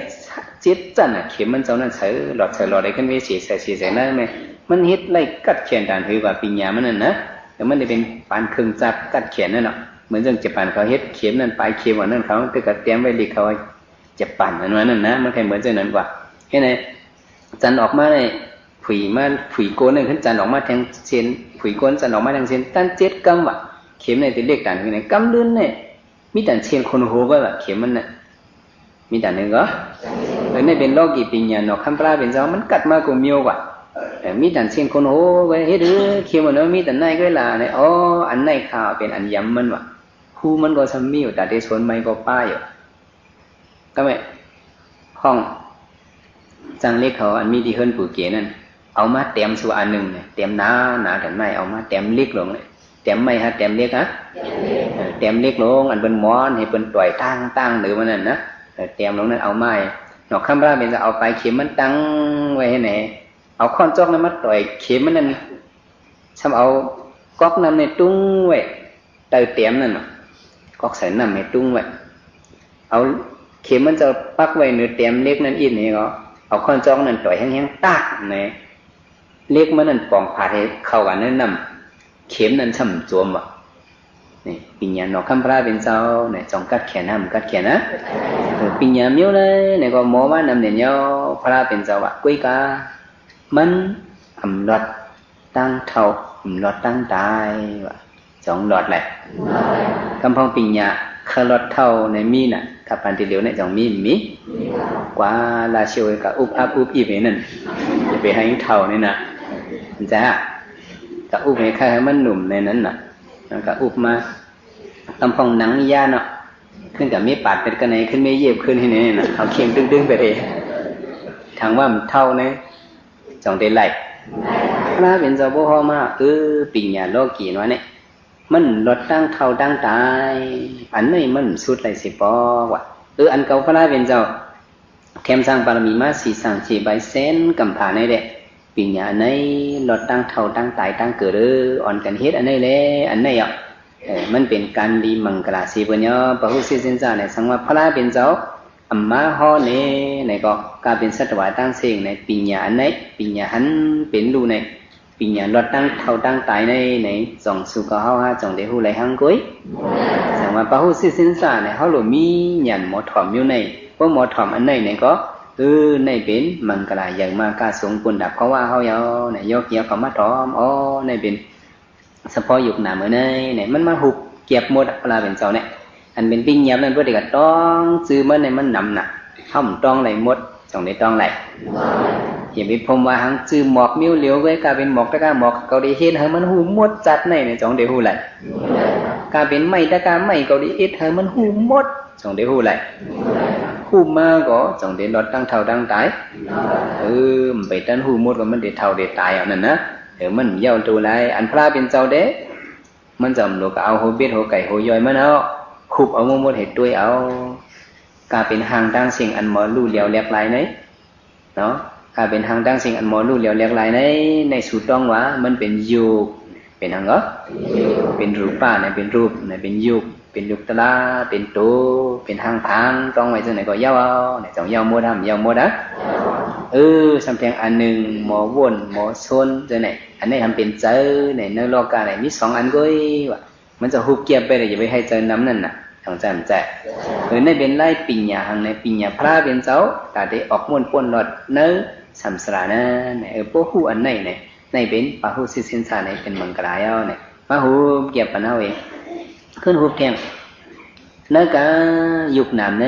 ເຈັດຊັ້ນນະ ເຂັມມັນເຈົ້ານັ້ນ ໃສ່ຫຼອດ ໃສ່ຫຼອດ ໃຫ້ຂຶ້ນເວເສ ໃສ່ເສ ໃສ່ນັ້ນແມ່ ມັນເຮັດໄດ້ກັດແຂນດານ ຄືວ່າປິນຍາມັນນັ້ນນະ ແຕ່ມັນໄດ້ເປັນປານເຄື່ອງຈັກກັດແຂນນັ້ນເນາະ. ເໝືອນຈັ່ງຈະປານເຂົາເຮັດເຂັມນັ້ນ ປາຍເຂັມອັນນັ້ນ ເຂົາກໍຕຽມໄວ້ເຫຼັກເຂົາ ຈະປານ ອັນວ່ານັ້ນນະ ມັນໃຫ້ເໝືອນຈັ່ງນັ້ນກວ່າ. ເຮັດໃຫ້ຈັ່ນອອກມາໄດ້ ຜຸຍມາ ຜຸຍໂກນນັ້ນຂຶ້ນ ຈັ່ນອອກມາແທ່ງເສັ້ນ ຜຸຍໂກນຈັ່ນອອກມາແທ່ງເສັ້ນ ຕັນເຈັດກຳວ່າ ເຂັມໃນເປັນເຫຼັກດານ ຄືໃນກຳລຶນນີ້ ມີແຕ່ເສັ້ນຄົນໂຫໄວ້ວ່າ ເຂັມມັນນະ ມີແຕ່ໜຶ່ງກໍ ເອີ ໃນເປັນໂລກີປິນຍາເນາະ ຄຳພະເປັນເຈົ້າ ມັນກັດມາກໍມີວ່າ ເອີ ມີແຕ່ເສັ້ນຄົນໂຫໄວ້ ເຮັດເອີ ເຂັມມັນມີແຕ່ໃນກໍລະນີ້. ອໍ ອັນໃນຂ້າເປັນອັນຢຳມັນວ່າ ຮູມັນກໍຊ່ຳມີຢູ່ ຕາເຕໂສນໃໝ່ກໍປ້າຢູ່ ກໍແມ່ນຫ້ອງ ຈ້າງເຫຼັກເຂົາ ອັນມີທີ່ເຮືອນປູເກນັ້ນ ເອົາມາແຕ້ມສູ່ອັນໜຶ່ງ ແຕ້ມໜາໆ ກັນໄມ້ ເອົາມາແຕ້ມເຫຼັກລົງ ແຕ້ມໄມ້ຫາແຕ້ມເຫຼັກຫາ ເອີ ແຕ້ມເຫຼັກລົງ ອັນເພິ່ນໝອນໃຫ້ເພິ່ນຕ່ອຍຕ່າງໆ ເດີ ມັນນັ້ນນະ ເອີ ແຕ້ມລົງນັ້ນ ເອົາມາໃຫ້ ໜໍ່ຄຳພະເປັນເຈົ້າ ເອົາປາຍເຂັມມັນຕັ້ງໄວ້ໃຫ້ແດ່ ເອົາຄ້ອນຈອກນັ້ນມາຕ່ອຍເຂັມມັນນັ້ນ ຊ່ຳເອົາກອກນ້ຳໃນຕຸ້ງໄວ້ ໃຕ້ແຕ້ມນັ້ນນະ ກອກໃສ່ນ້ຳໃຫ້ຕຸ້ງໄວ້ ເອົາເຂັມມັນຈະປັກໄວ້ເໜືອແຕ້ມເຫຼັກນັ້ນອີກນີ້ ກໍເອົາຄ້ອນຈອກນັ້ນຕ່ອຍແຮງໆ ຕາກແນ່ ເຫຼັກມັນນັ້ນປອງຜາດໃຫ້ເຂົ້າກັນໃນນ້ຳ ເຂັມນັ້ນຊ່ຳຈວມວ່າ. ນີ້ ປິນຍາເນາະ ຄຳພະເປັນເຈົ້ານີ້ ຈອງກັດແຂນນະ ກັດແຂນນະ ເອີ ປິນຍາມີວໃດນີ້ ກໍໝໍມານຳແດ່ຍອວ ພະເປັນເຈົ້າວ່າ ກຸ້ຍກາ ມັນອຳລອດ ຕັ້ງເຖົ້າ ອຳລອດຕັ້ງຕາຍວ່າ ສອງລອດແຫຼະ ກຳພອງປິນຍາ ຄາລອດເຖົ້າໃນມີນະ ຖ້າປານທີ່ຫຼຽວໃນຈອງມີ ມີ ກວ່າລາຊິໂອຍກະອຸບອັບອຸບອິບໃຫ້ນັ້ນ ຢ່າໄປໃຫ້ເຖົ້ານີ້ນະ ມັນຈະ ກະອຸບໃຫ້ ໃຫ້ມັນໜຸ່ມໃນນັ້ນນະ ແລ້ວກະອຸບມາ ກຳພອງໜັງຍາເນາະ ຂຶ້ນກະມີປາດເປັດກະໄນ ຂຶ້ນມີເຢັບຂຶ້ນໃຫ້ແນ່ນະ ເອົາເຂັມດຶງໆ ໄປເດ້ ທາງວ່າມັນເຖົ້າໃນ ຈັ່ງໄດ້ໄລ່ ພະເປັນເຈົ້າບໍ່ຮອມມາ ເອີ ປິນຍາໂລກີນວ່ານີ້ ມັນລອດຕັ້ງເຖົ້າຕັ້ງຕາຍ ອັນໃດມັນສຸດໄລຊິບອກວ່າ ເອີ ອັນເກົ່າພະເປັນເຈົ້າ ແຖມສ້າງບາລະມີມາສີ່ສ້າງສີ່ໃບແສນກຳພາໃນແດ່ ປິນຍາອັນໃດລອດຕັ້ງເຖົ້າຕັ້ງຕາຍຕັ້ງເກີດ ເອີ ອ່ອນກັນເຮັດອັນໃດແລ ອັນໃດອະ ເອີ ມັນເປັນການດີມັງກະລາສີບຸນຍາ ປະຫຸສິດສິນສາໃນ ສັງວ່າພະເປັນເຈົ້າ ອຳມາຮອດເນ ໃນກໍກາເປັນສັດຕະວາຕັ້ງເສັງໃນ ປິນຍາອັນໃດ ປິນຍາຫັນເປັນຮູ້ໃນ ປິນຍາລອດຕັ້ງເຖົ້າຕັ້ງຕາຍໃນ ໃນ ຈອງສູ່ກໍເຮົາຫາ ຈອງໄດ້ຮູ້ໄດ້ຮັງກົຍ ສັງວ່າປະຫຸສິດສິນສາໃນ ເຮົາໂລມີຍານໝໍຖອມຢູ່ໃນ ພວກໝໍຖອມອັນໃດໃນກໍ ເອີ ໃນເປັນມັງກະລາໃຫຍ່ມາກາສົງປຸນດາ ເພາະວ່າເຮົາເອົາໃນ ໂຍກເອວເຂົ້າມາຖອມ ອໍ ໃນເປັນ ສະເພາະຍຸກໜ້າມື້ໃນ ໃນມັນມາຫຸບກຽບໝົດ ພະເປັນເຈົ້າໃນ ອັນເປັນປິນຍານັ້ນ ເພິ່ນກໍຕ້ອງຈື່ມັນໃນມັນນຳໜັກ ເຮົາມັນຕ້ອງໄດ້ໝົດ ຈັ່ງໄດ້ຕ້ອງໄດ້. ຢ່າໄປພົມວ່າຫັງຈື່ໝອກມີວຫຼຽວເວີຍ ກາເປັນໝອກຕະກາໝອກ ເຂົາໄດ້ເຮັດໃຫ້ມັນຮູ້ໝົດຈັດໃນນີ້ ຈັ່ງໄດ້ຮູ້ໄດ້. ກາເປັນໄມ້ຕະກາໄມ້ ເຂົາໄດ້ເຮັດໃຫ້ມັນຮູ້ໝົດ ຈັ່ງໄດ້ຮູ້ໄດ້. ຮູ້ມາກໍຈັ່ງໄດ້ລອດຕັ້ງເຖົ້າຕັ້ງຕາຍ. ເອີ ມັນໄປຕັນຮູ້ໝົດ ກໍມັນໄດ້ເຖົ້າໄດ້ຕາຍເອົານັ້ນນະ. ເອີ ມັນເຍົາໂຕຫຼາຍ ອັນພະເປັນເຈົ້າເດ້ ມັນຈະເອົາໂລກະເອົາຫົວເບັດຫົວໄກ່ຫົວຍ່ອຍມາເນາະ ຄຸບເອົາໝົດໃຫ້ຕົວເອົາ. ກາເປັນຮ່າງຕ່າງສິ່ງອັນໝໍຮູ້ຫຼຽວແຫຼກຫຼາຍໃນເນາະ ກາເປັນຮ່າງຕ່າງສິ່ງອັນໝໍຮູ້ຫຼຽວແຫຼກຫຼາຍໃນ ໃນສູຕ້ອງວ່າມັນເປັນຢູບ ເປັນຫຍັງກໍ ເປັນຮູບປະນະ ເປັນຮູບນະ ເປັນຢູບ ເປັນຢູບຕະລາ ເປັນໂຕ ເປັນຮ່າງຜາງ ຕ້ອງໄວ້ຈັ່ງໃດກໍເຍົາເອົາ ຈອງເຍົາໝົດ ຫ້າມເຍົາໝົດອະ. ເອີ ສຳແພງອັນໜຶ່ງ ໝໍວົນ ໝໍຊົນ ຈັ່ງໃດ ອັນນີ້ທຳເປັນໃຈ ໃນ ໃນໂລກະນີ້ມີສອງອັນກ້ອຍວ່າ ມັນຈະຮູບກຽບໄປເລີຍ ຢ່າໄປໃຫ້ໃຈນຳນັ້ນນະ ຕ້ອງຈຳໃຈ. ເອີ ໃນເປັນລາຍປິນຍາຫັ້ນນະ ປິນຍາພະເປັນເຈົ້າ ຕາໄດ້ອອກມ້ວນປົ້ນລອດໃນສັງສາລານັ້ນ. ເອີ ບໍ່ຮູ້ອັນໃດນະ ໃນເປັນປາຫຸສິດສິນສາໃນ ເປັນມັງກະລາເອົານະ ມາຮູບກຽບປັນເຮົາເອງ ຂຶ້ນຮູບແທງ ໃນການຍຸບນາມໃນ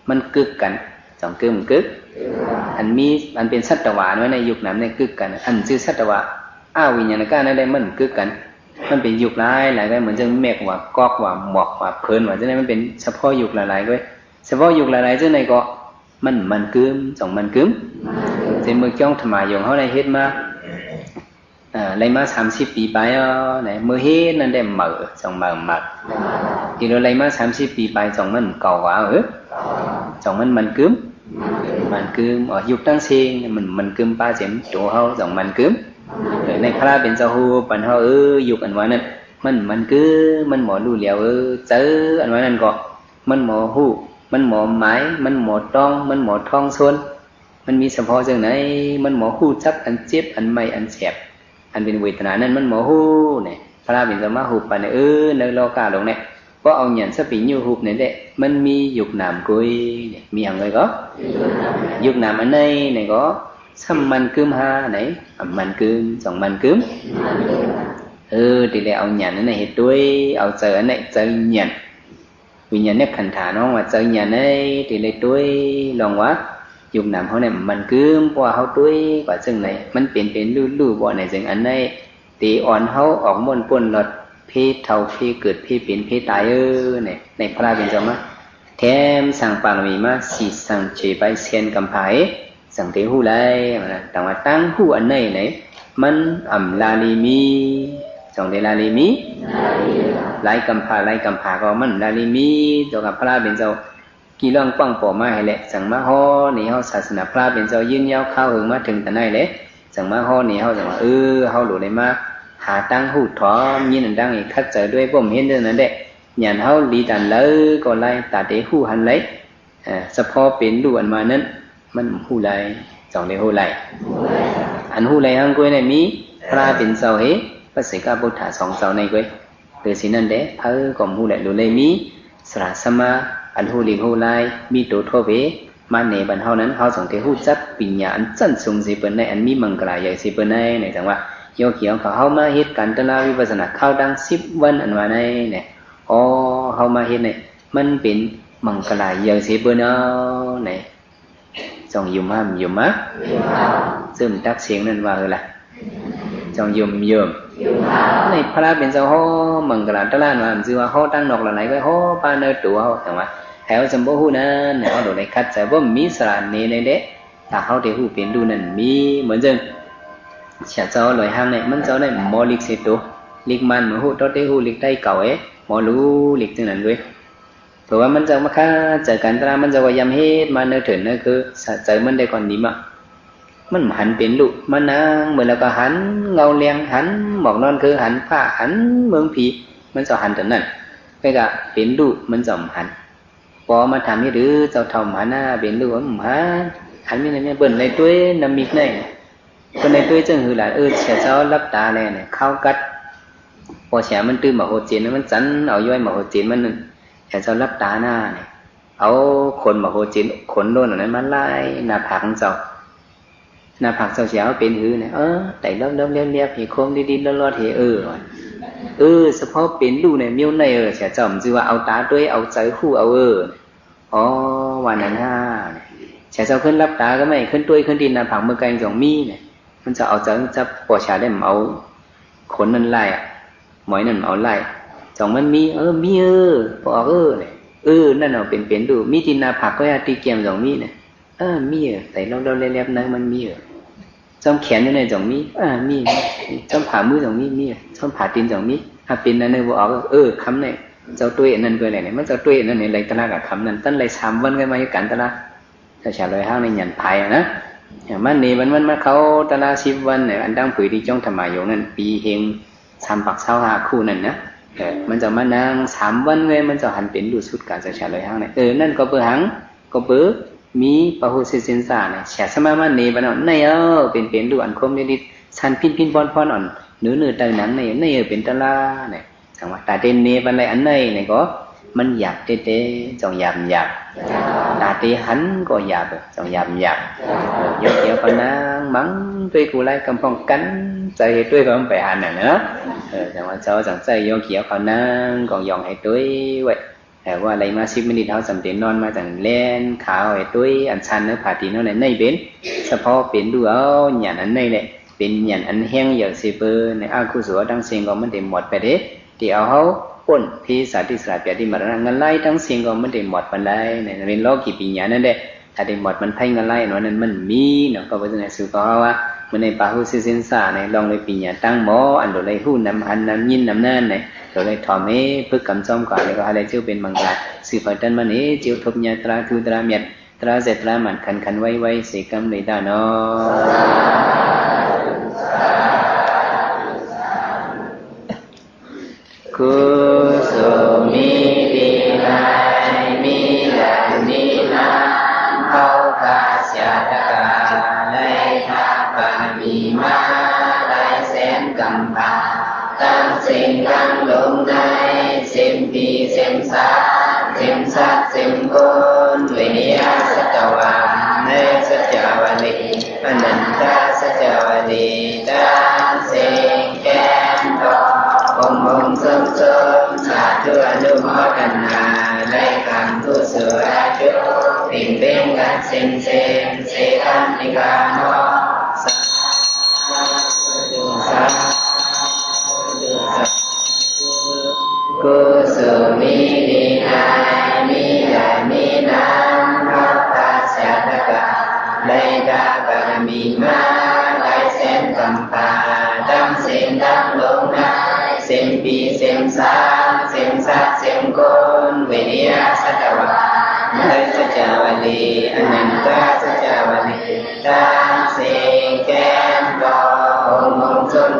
ມັນກຶກກັນ ສອງກຶກມັນກຶກ ອັນມີ ອັນເປັນສັດຕະວາໄວ້ໃນຍຸບນາມໃນກຶກກັນ ອັນຊື່ສັດຕະວາອາວິນຍານະກະນັ້ນໄດ້ ມັນກຶກກັນ ມັນເປັນຍຸບຫຼາຍ ຫຼາຍໄດ້ ເໝືອນຈັ່ງເມັກວ່າ ກອກວ່າ ໝອກວ່າ ເພີນວ່າ ຈັ່ງໃດ ມັນເປັນສະເພາະຍຸບຫຼາຍໆເວີຍ ສະເພາະຍຸບຫຼາຍໆ ຈັ່ງໃດກໍມັນ ມັນກຶມ ສອງມັນກຶມ ເຊັ່ນເມື່ອກ່ອນທຳມະຍົງເຮົາໄດ້ເຮັດມາ ເອີ ໄລ່ມາສາມສິບປີປາຍເອົານະ ເມື່ອເຮັດນັ້ນໄດ້ເໝີ ສອງເໝີ ມັກ ທີ່ເຮົາໄລ່ມາສາມສິບປີປາຍ ສອງມັນເກົ່າວ່າ ເອີ ສອງມັນ ມັນກຶມ ມັນກຶມ ເອົາ ຍຸບຕັ້ງເສັງ ມັນ ມັນກຶມປາເຕັມໂຕເຮົາ ສອງມັນກຶມ. ເອີ ໃນພະເປັນເຈົ້າຮູ້ປັນເຮົາ ເອີ ຍຸບອັນວ່ານັ້ນ ມັນ ມັນກຶມ ມັນໝໍຮູ້ຫຼຽວ ເອີ ໃຈອັນວ່ານັ້ນກໍ ມັນໝໍຮູ້ ມັນໝໍໝາຍ ມັນໝໍຕ້ອງ ມັນໝໍທ້ອງຊົນ ມັນມີສະເພາະຈັ່ງໃດ ມັນໝໍຮູ້ຈັກອັນເຈັບ ອັນໄໝ້ ອັນແສບ ອັນເປັນເວທະນານັ້ນ ມັນໝໍຮູ້ນີ້ ພະເປັນເຈົ້າມາຮູ້ປັນ ເອີ ໃນໂລກະໂລກນີ້ ເພາະເອົາຍານສະປີຍູຮູບນີ້ແຫຼະ ມັນມີຍຸບນາມກຸ້ຍນີ້ ມີຫຍັງເລີຍກໍ ຍຸບນາມອັນໃດນີ້ກໍ ສາມມັນກຶມຫ້າໃດ ສາມມັນກຶມ ສອງມັນກຶມ ເອີ ທີ່ໄດ້ເອົາຍານອັນນັ້ນເຮັດດ້ວຍ ເອົາໃຈອັນນີ້ ໃຈຍານ ວິນຍານເນກຂັນຖາ ນ້ອງວ່າໃຈຍານໃນທີ່ໄດ້ຕົວະລອງວ່າ ຍຸບນາມເຮົານີ້ມັນກຶມ ເພາະວ່າເຮົາຕົວະກວ່າເຊິ່ງໃນ ມັນເປັນເປັນຮູ້ຮູ້ບໍ່ໃນເຊິ່ງອັນໃນ ເຕອ່ອນເຮົາອອກມ້ວນປົ້ນລອດ ເພເຖົ້າ ເພເກີດ ເພເປັນ ເພຕາຍເອີ ໃນ ໃນພະເປັນເຈົ້າມາ ແຖມສ້າງບາລະມີມາ ຊິສ້າງເຈໄປແສນກຳພາເອ ຈັ່ງໄດ້ຮູ້ໄດ້ ແຕ່ວ່າຕັ້ງຮູ້ອັນໃດໃນ ມັນອຳລາລີມີ ຈັ່ງໄດ້ລາລີມີ ຫຼາຍກຳພາ ຫຼາຍກຳພາກໍມັນລາລີມີ ຕົວກັບພະເປັນເຈົ້າ ກີ່ລ້ອງກວ້າງປໍມາໃຫ້ແຫຼະ ຈັ່ງມາຮອດນີ້ເຮົາ ສາສະໜາພະເປັນເຈົ້າຍືນຍາວຄາວເຫິງມາເຖິງຕອນໃດແຫຼະ ຈັ່ງມາຮອດນີ້ເຮົາ ຈັ່ງວ່າ ເອີ ເຮົາໂລດໄດ້ມາຫາຕັ້ງຮູ້ຖອມຍິນອັນດັ່ງນີ້ ຂັດໃຈດ້ວຍບໍ່ເຫັນເລື່ອງນັ້ນແຫຼະ ຍານເຮົາດີຕາມໃດກໍໄດ້ ຕາໄດ້ຮູ້ຫັ້ນໄດ້ ເອີ ສະເພາະເປັນຮູ້ອັນມານັ້ນ ມັນຮູ້ໄດ້ ຈ່ອງໄດ້ຮູ້ໄດ້ ອັນຮູ້ໄດ້ຫັ້ນກ້ວຍໃນມີພະເປັນເຈົ້າເຮ ພະເສກະບຸດທະສອງເຈົ້າໃນກ້ວຍ ຄືຊິນັ້ນແດ່ ເອີ ກໍຮູ້ແຫຼະ ຮູ້ໄດ້ມີສະຫຼະສະມາ ອັນຮູ້ລິກຮູ້ລາຍ ມີໂຕທົ່ວເພ ມາເນບັນເຮົານັ້ນ ເຮົາຈັ່ງໄດ້ຮູ້ຈັກປິນຍາອັນຊັ້ນສູງຊິເປີນໃນ ອັນມີມັງກະລາໃຫຍ່ຊິເປີນໃນ ໃນຈັ່ງວ່າ ໂຍຄີເຮົາ ເຮົາມາເຮັດການຕະລາວິປັດສະນາ ຄາວຕັ້ງສິບວັນອັນວ່າໃນ ອໍ ເຮົາມາເຮັດໃນ ມັນເປັນມັງກະລາໃຫຍ່ຊິເປີນເອົາໃນ ຈົ່ງຍຸມຫ້າມຍຸມມາ ເຊິ່ງຕັກເສງນັ້ນວ່າເອີລະ ຈົ່ງຍຸມຍຸມ ໃນພະເປັນເຈົ້າເຮົາ ມັງກະລາຕະລານວ່າ ມັນຊື່ວ່າເຮົາຕັ້ງນອກລະໄລໄວ້ເຮົາປາເນີໂຕເຮົາ ຈັ່ງວ່າ ໃຫ້ເຮົາຈຳບໍ່ຮູ້ນັ້ນ ໃຫ້ເຮົາໂດນໄດ້ຂັດໃຈ ບໍ່ມີສະຫຼະເນໃນເດ ຖ້າເຮົາໄດ້ຮູ້ເປັນຮູ້ນັ້ນມີ ເໝືອນຈັ່ງ ເສຍເຈົ້າລອຍຫ້າງໃນ ມັນເຈົ້າໄດ້ໝໍລິກເສໂຕ ລິກມັນບໍ່ຮູ້ ຕ້ອງໄດ້ຮູ້ລິກໄດ້ເກົ່າເອ ໝໍຮູ້ລິກຈັ່ງນັ້ນເວີຍ ເພາະວ່າມັນຈະມາຄາໃຈກັນຕະລາ ມັນຈະວ່າຢາມເຮັດມາເນີເຖິນເນີຄື ສະໃຈມັນໄດ້ກ່ອນດີມາ ມັນຫັນເປັນລູກ ມານັ່ງເບິ່ງແລ້ວກໍຫັນເງົາແລງ ຫັນໝອກນອນຄື ຫັນຟ້າ ຫັນເມືອງຜີ ມັນຈະຫັນຕົວນັ້ນ ແລ້ວກໍເປັນລູກ ມັນຈະຫັນ ພໍມາຖາມເຮັດ ເອີ ເຈົ້າເຖົ້າມານະ ເປັນລູກ ອືມ ຫາ ອັນນີ້ນະ ເບິ່ງໃນຕົວນຳມິກໃນ ເບິ່ງໃນຕົວຈັ່ງຄືຫຼານ ເອີ ເສຍເຈົ້າຫຼັບຕາແລ້ວນະ ຄາວກັດ ພໍເສຍມັນຕື່ມໝາກໂຫເຈນ ມັນຈັນເອົາຍ້ອຍໝາກໂຫເຈນມັນນັ້ນ ເສຍເຈົ້າຫຼັບຕານະ ເອົາຂົນໝາກໂຫເຈນ ຂົນໂລ້ນອັນນັ້ນມາລາຍໜ້າຜາກຂອງເຈົ້າ ໜ້າຜາກເຈົ້າເສຍເອົາເປັນຫືນະ ເອີ ໄຕລອບໆລຽບໆ ເຮໂຄ້ງດິດໆລອດໆ ເຮ ເອີ ເອີ ສະເພາະເປັນລູກໃນມຽວໃນ ເອີ ເສຍເຈົ້າມັນຊື່ວ່າເອົາຕາຕົວເອງ ເອົາໃຈຮູ້ເອົາ ເອີ ອໍ ວ່ານັ້ນຫາ. ເສຍເຈົ້າຂຶ້ນຫຼັບຕາກໍໄດ້ ຂຶ້ນຕົວເອງ ຂຶ້ນທີ່ໜ້າຜາກເບິ່ງກາຍຈົ່ງມີນະ. ມັນຈະເອົາໃຈຈັບ ປໍຊາໄດ້ ມັນເອົາຂົນນັ້ນໄລ່ ມອຍນັ້ນເອົາໄລ່ ຈົ່ງມັນມີ ເອີ ມີ ເອີ ບໍ່ອອກ ເອີ ເອີ ນັ້ນເອົາເປັນ ເປັນລູກ ມີທີ່ໜ້າຜາກກໍຢ່າ ທີ່ແກ້ມຈົ່ງມີນະ. ເອີ ມີ ເອີ ໃສ່ລອກໆແລບໆ ໃນມັນມີ ເອີ ຊ່ອມແຂນຢູ່ໃນຈົ່ງມີ ເອີ ມີ ຊ່ອມຜາມືຈົ່ງມີ ມີ ຊ່ອມຜາຕີນຈົ່ງມີ ຫາກເປັນອັນນັ້ນບໍ່ອອກ ເອີ ຄຳນີ້ ເຈົ້າຕົວເອງນັ້ນກໍໄດ້ນີ້ ມັນເຈົ້າຕົວເອງນັ້ນນີ້ ໄລ່ຕະລາກະຄຳນັ້ນ ຕັນໄລ່ສາມວັນກໍມາເຮັດການຕະລາກ ເຈົ້າຊາວລອຍຫ້າງໃນຫຍັນພາຍນະ ມາເນວັນມັນມາເຂົ້າຕະລາສິບວັນນີ້ ອັນດັງຜຸຍທີ່ຈົ່ງທຳມາຍົງນັ້ນ ປີເຮັງສາມປາກຊາວຫ້າຄູ່ນັ້ນນະ ເອີ ມັນຈະມານັ່ງສາມວັນເວີຍ ມັນຈະຫັນເປັນລູກສຸດການ ເຈົ້າຊາວລອຍຫ້າງນີ້ ເອີ ນັ້ນກໍເປີຫຍັງ ກໍເປີ ມີປະຫຸດສິດສິນສານະ ເສຍສະມາມາເນບັນເອົາ ໃນເອົາເປັນ ເປັນລູກອັນຄົມລິລິດ ສັນພິນພິນພອນພອນອ່ອນ ເນື້ອເນື້ອໃຕ້ໜັງ ໃນ ໃນເອີເປັນຕະລານະ ຈັ່ງວ່າ ຕາເຕເນບັນໄລອັນໃນນີ້ກໍ ມັນຢາກເຕເຕ ຈົ່ງຢາກຢາກ ຕາເຕຫັນກໍຢາກ ຈົ່ງຢາກຢາກ ຍົກແກ້ວຂອງນາງ ມັງຕົວເອງກູໄລກຳພອງກັນ ໃຈໃຫ້ຕົວເອງກໍໄປຫັນນະ ເອີ ຈັ່ງວ່າ ເຈົ້າຈັ່ງໃຈຍົກແກ້ວຂອງນາງ ກໍຢອງໃຫ້ຕົວເອງໄວ້ ແຕ່ວ່າໄລ່ມາສິບມິນິດ ເຮົາຈຳເປັນນອນມາຈັ່ງແລ່ນຂາເອົາໄອ້ຕຸ້ຍ ອັນຊັນເນີພາຕີນເຮົາໃນ ໃນເປັນສະເພາະເປັນດູເອົາ ຍານອັນໃນແຫຼະ ເປັນຍານອັນແຮງເຫຍີກຊິເປີ ໃນອະກຸສົລທັງເສັງກໍມັນໄດ້ໝົດໄປເດ້ ທີ່ເອົາເຮົາພົ້ນເພສາດທິສະລາດປຽດທິມະລະນະ ເງິນລາຍທັງເສັງກໍມັນໄດ້ໝົດປານໃດ ໃນເປັນໂລກີປິຍານັ້ນແຫຼະ ຖ້າໄດ້ໝົດມັນໄພເງິນລາຍອັນນັ້ນມັນມີເນາະ ກໍເປັນຈັ່ງໃດສູ່ກໍເຮົາວ່າ ມື້ໃນປາຫຸສິສິນສາໃນ ລອງໄດ້ປິຍາຕັ້ງໝໍ ອັນໂດໄດ້ຮູ້ນຳ ຫັນນຳ ຍິນນຳນັ້ນໃນ ໂດໄດ້ຖອມເອ ຝຶກກຳຈອມກວ່າໃນ ກໍໃຫ້ໄດ້ເຈົ້າເປັນມັງກາ ສືບໄປເຕີນມານີ້ ເຈົ້າທົບຍາຕຣາທູຕຣາມຽດຕຣາເສດຕຣາໝານ ຂັນຂັນໄວໄວເສກຳເລີຍດາເນາະ. ກຸສົນມີດີໃນ ມີແລະມີນາມ ເຮົາຂ້າຊາດຕະການ ໄດ້ທາບບາລະມີມາ ຫຼາຍແສນກຳພາ ທັງເສັງທັງລົງໃນ ເສັງຜີເສັງສາງ ເສັງສັດເສັງຄົນ ເວຍະສັດຕະວາ ໃນສັດຈະວະລີ ອະນັນຕະສັດຈະວະລີ ທັງເສັງ ແກ່ນທອງ ອົມໆຊົມໆ ສາທຸອະນຸໂມທະນາ ໄດ້ກຳກຸສົລອາຈຸ ເປັນເປັນກັນເສັງເສັງ ເສກັນຕິກາເນາະ ສາທຸ ສາທຸ ສາທຸ ກຸສົນມີດີໃນ ມີແລະມີນາມ ເຮົາພາຊາດຕະການ ໄດ້ທາບບາລະມີມາ ຫຼາຍແສນກຳ ພາ ທັງເສັງທັງລົງໃນ ເສັງຜີເສັງສາງ ເສັງສັດເສັງຄົນ ເວຍະສັດຕະວາ ໃນສັດຈະວະລີ ອະນັນຕະສັດຈະວະລີ ທັງເສັງແກ່ນທອງ ອົມໆຊົມ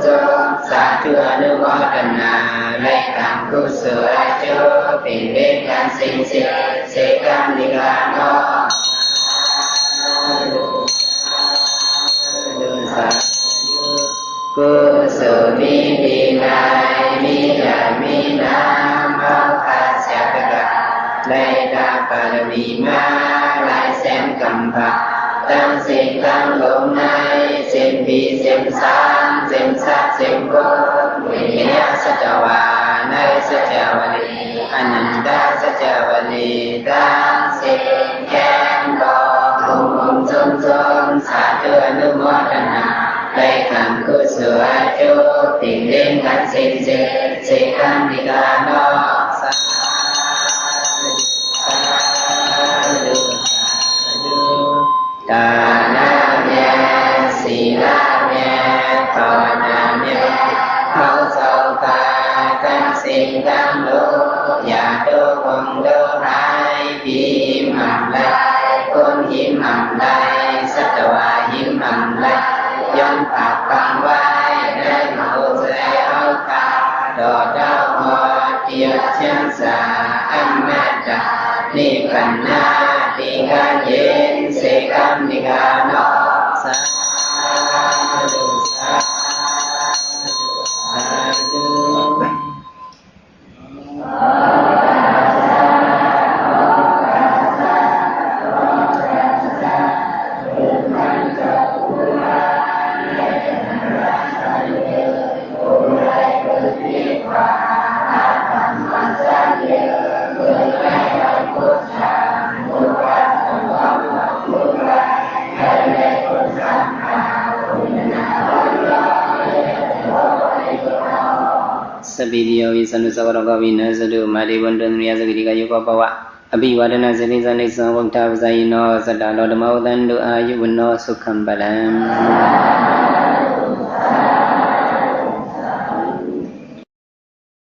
ໆ ສາທຸອະນຸໂມທະນາ ໄດ້ກຳກຸສົລອາຈຸ ເປັນເວນກັນເສັງເສັງ ເສກັນຕິກາເນາະ ສາທຸ ສາທຸ ສາທຸ ກຸສົນມີດີໃນ ມີແລະມີນາມ ເຮົາພາຊາດຕະການ ໄດ້ທາບບາລະມີມາ ຫຼາຍແສນກຳພາ ທັງເສັງທັງລົງໃນ ເສັງຜີເສັງສາງ ເສັງສັດເສັງຄົນ ເວຍະສັດຕະວາ ໃນສັດຈະວະລີ ອະນັນຕະສັດຈະວະລີ ທັງເສັງແກ່ນທອງ ອົມໆຊົມໆ ສາທຸອະນຸໂມທະນາ ໄດ້ກຳກຸສົລອາຈຸ ເປັນເວນກັນເສັງເສັງ ເສກັນຕິກາເນາະ ສາທຸ ສາທຸ ສາທຸ ທານະແມ່ ສີລະແມ່ ພາວະນາແມ່ ເຮົາເຈົ້າຂ້າ ທັງເສັງທັງໂລກ ຢ່າໂດຄົງໂດຫາຍ ຜີຫິມອຳໄລ ຄົນຫິມອຳໄລ ສັດຕະວາຫິມອຳໄລ ຢ່ອມປາບປາງໄວ້ ໃນເຮົາໃຈເຮົາຂ້າ ຕໍ່ເທົ່າຮອດ ທີ່ຮັກຮັກສາ ອະມະຕະ ນິບພານາ ທີ່ການເຫັນ ເສກັນຕິກາເນາະ ສາທຸ ສາທຸ ສາທຸ. Sabbidiyo vibhavantu sabbarogo vinassatu, mā te bhavatvantarāyo sukhī dīghāyuko bhava. Abhivādanasīlissa niccaṃ vuḍḍhāpacāyino cattāro dhammā vaḍḍhanti āyu vaṇṇo sukhaṃ balaṃ.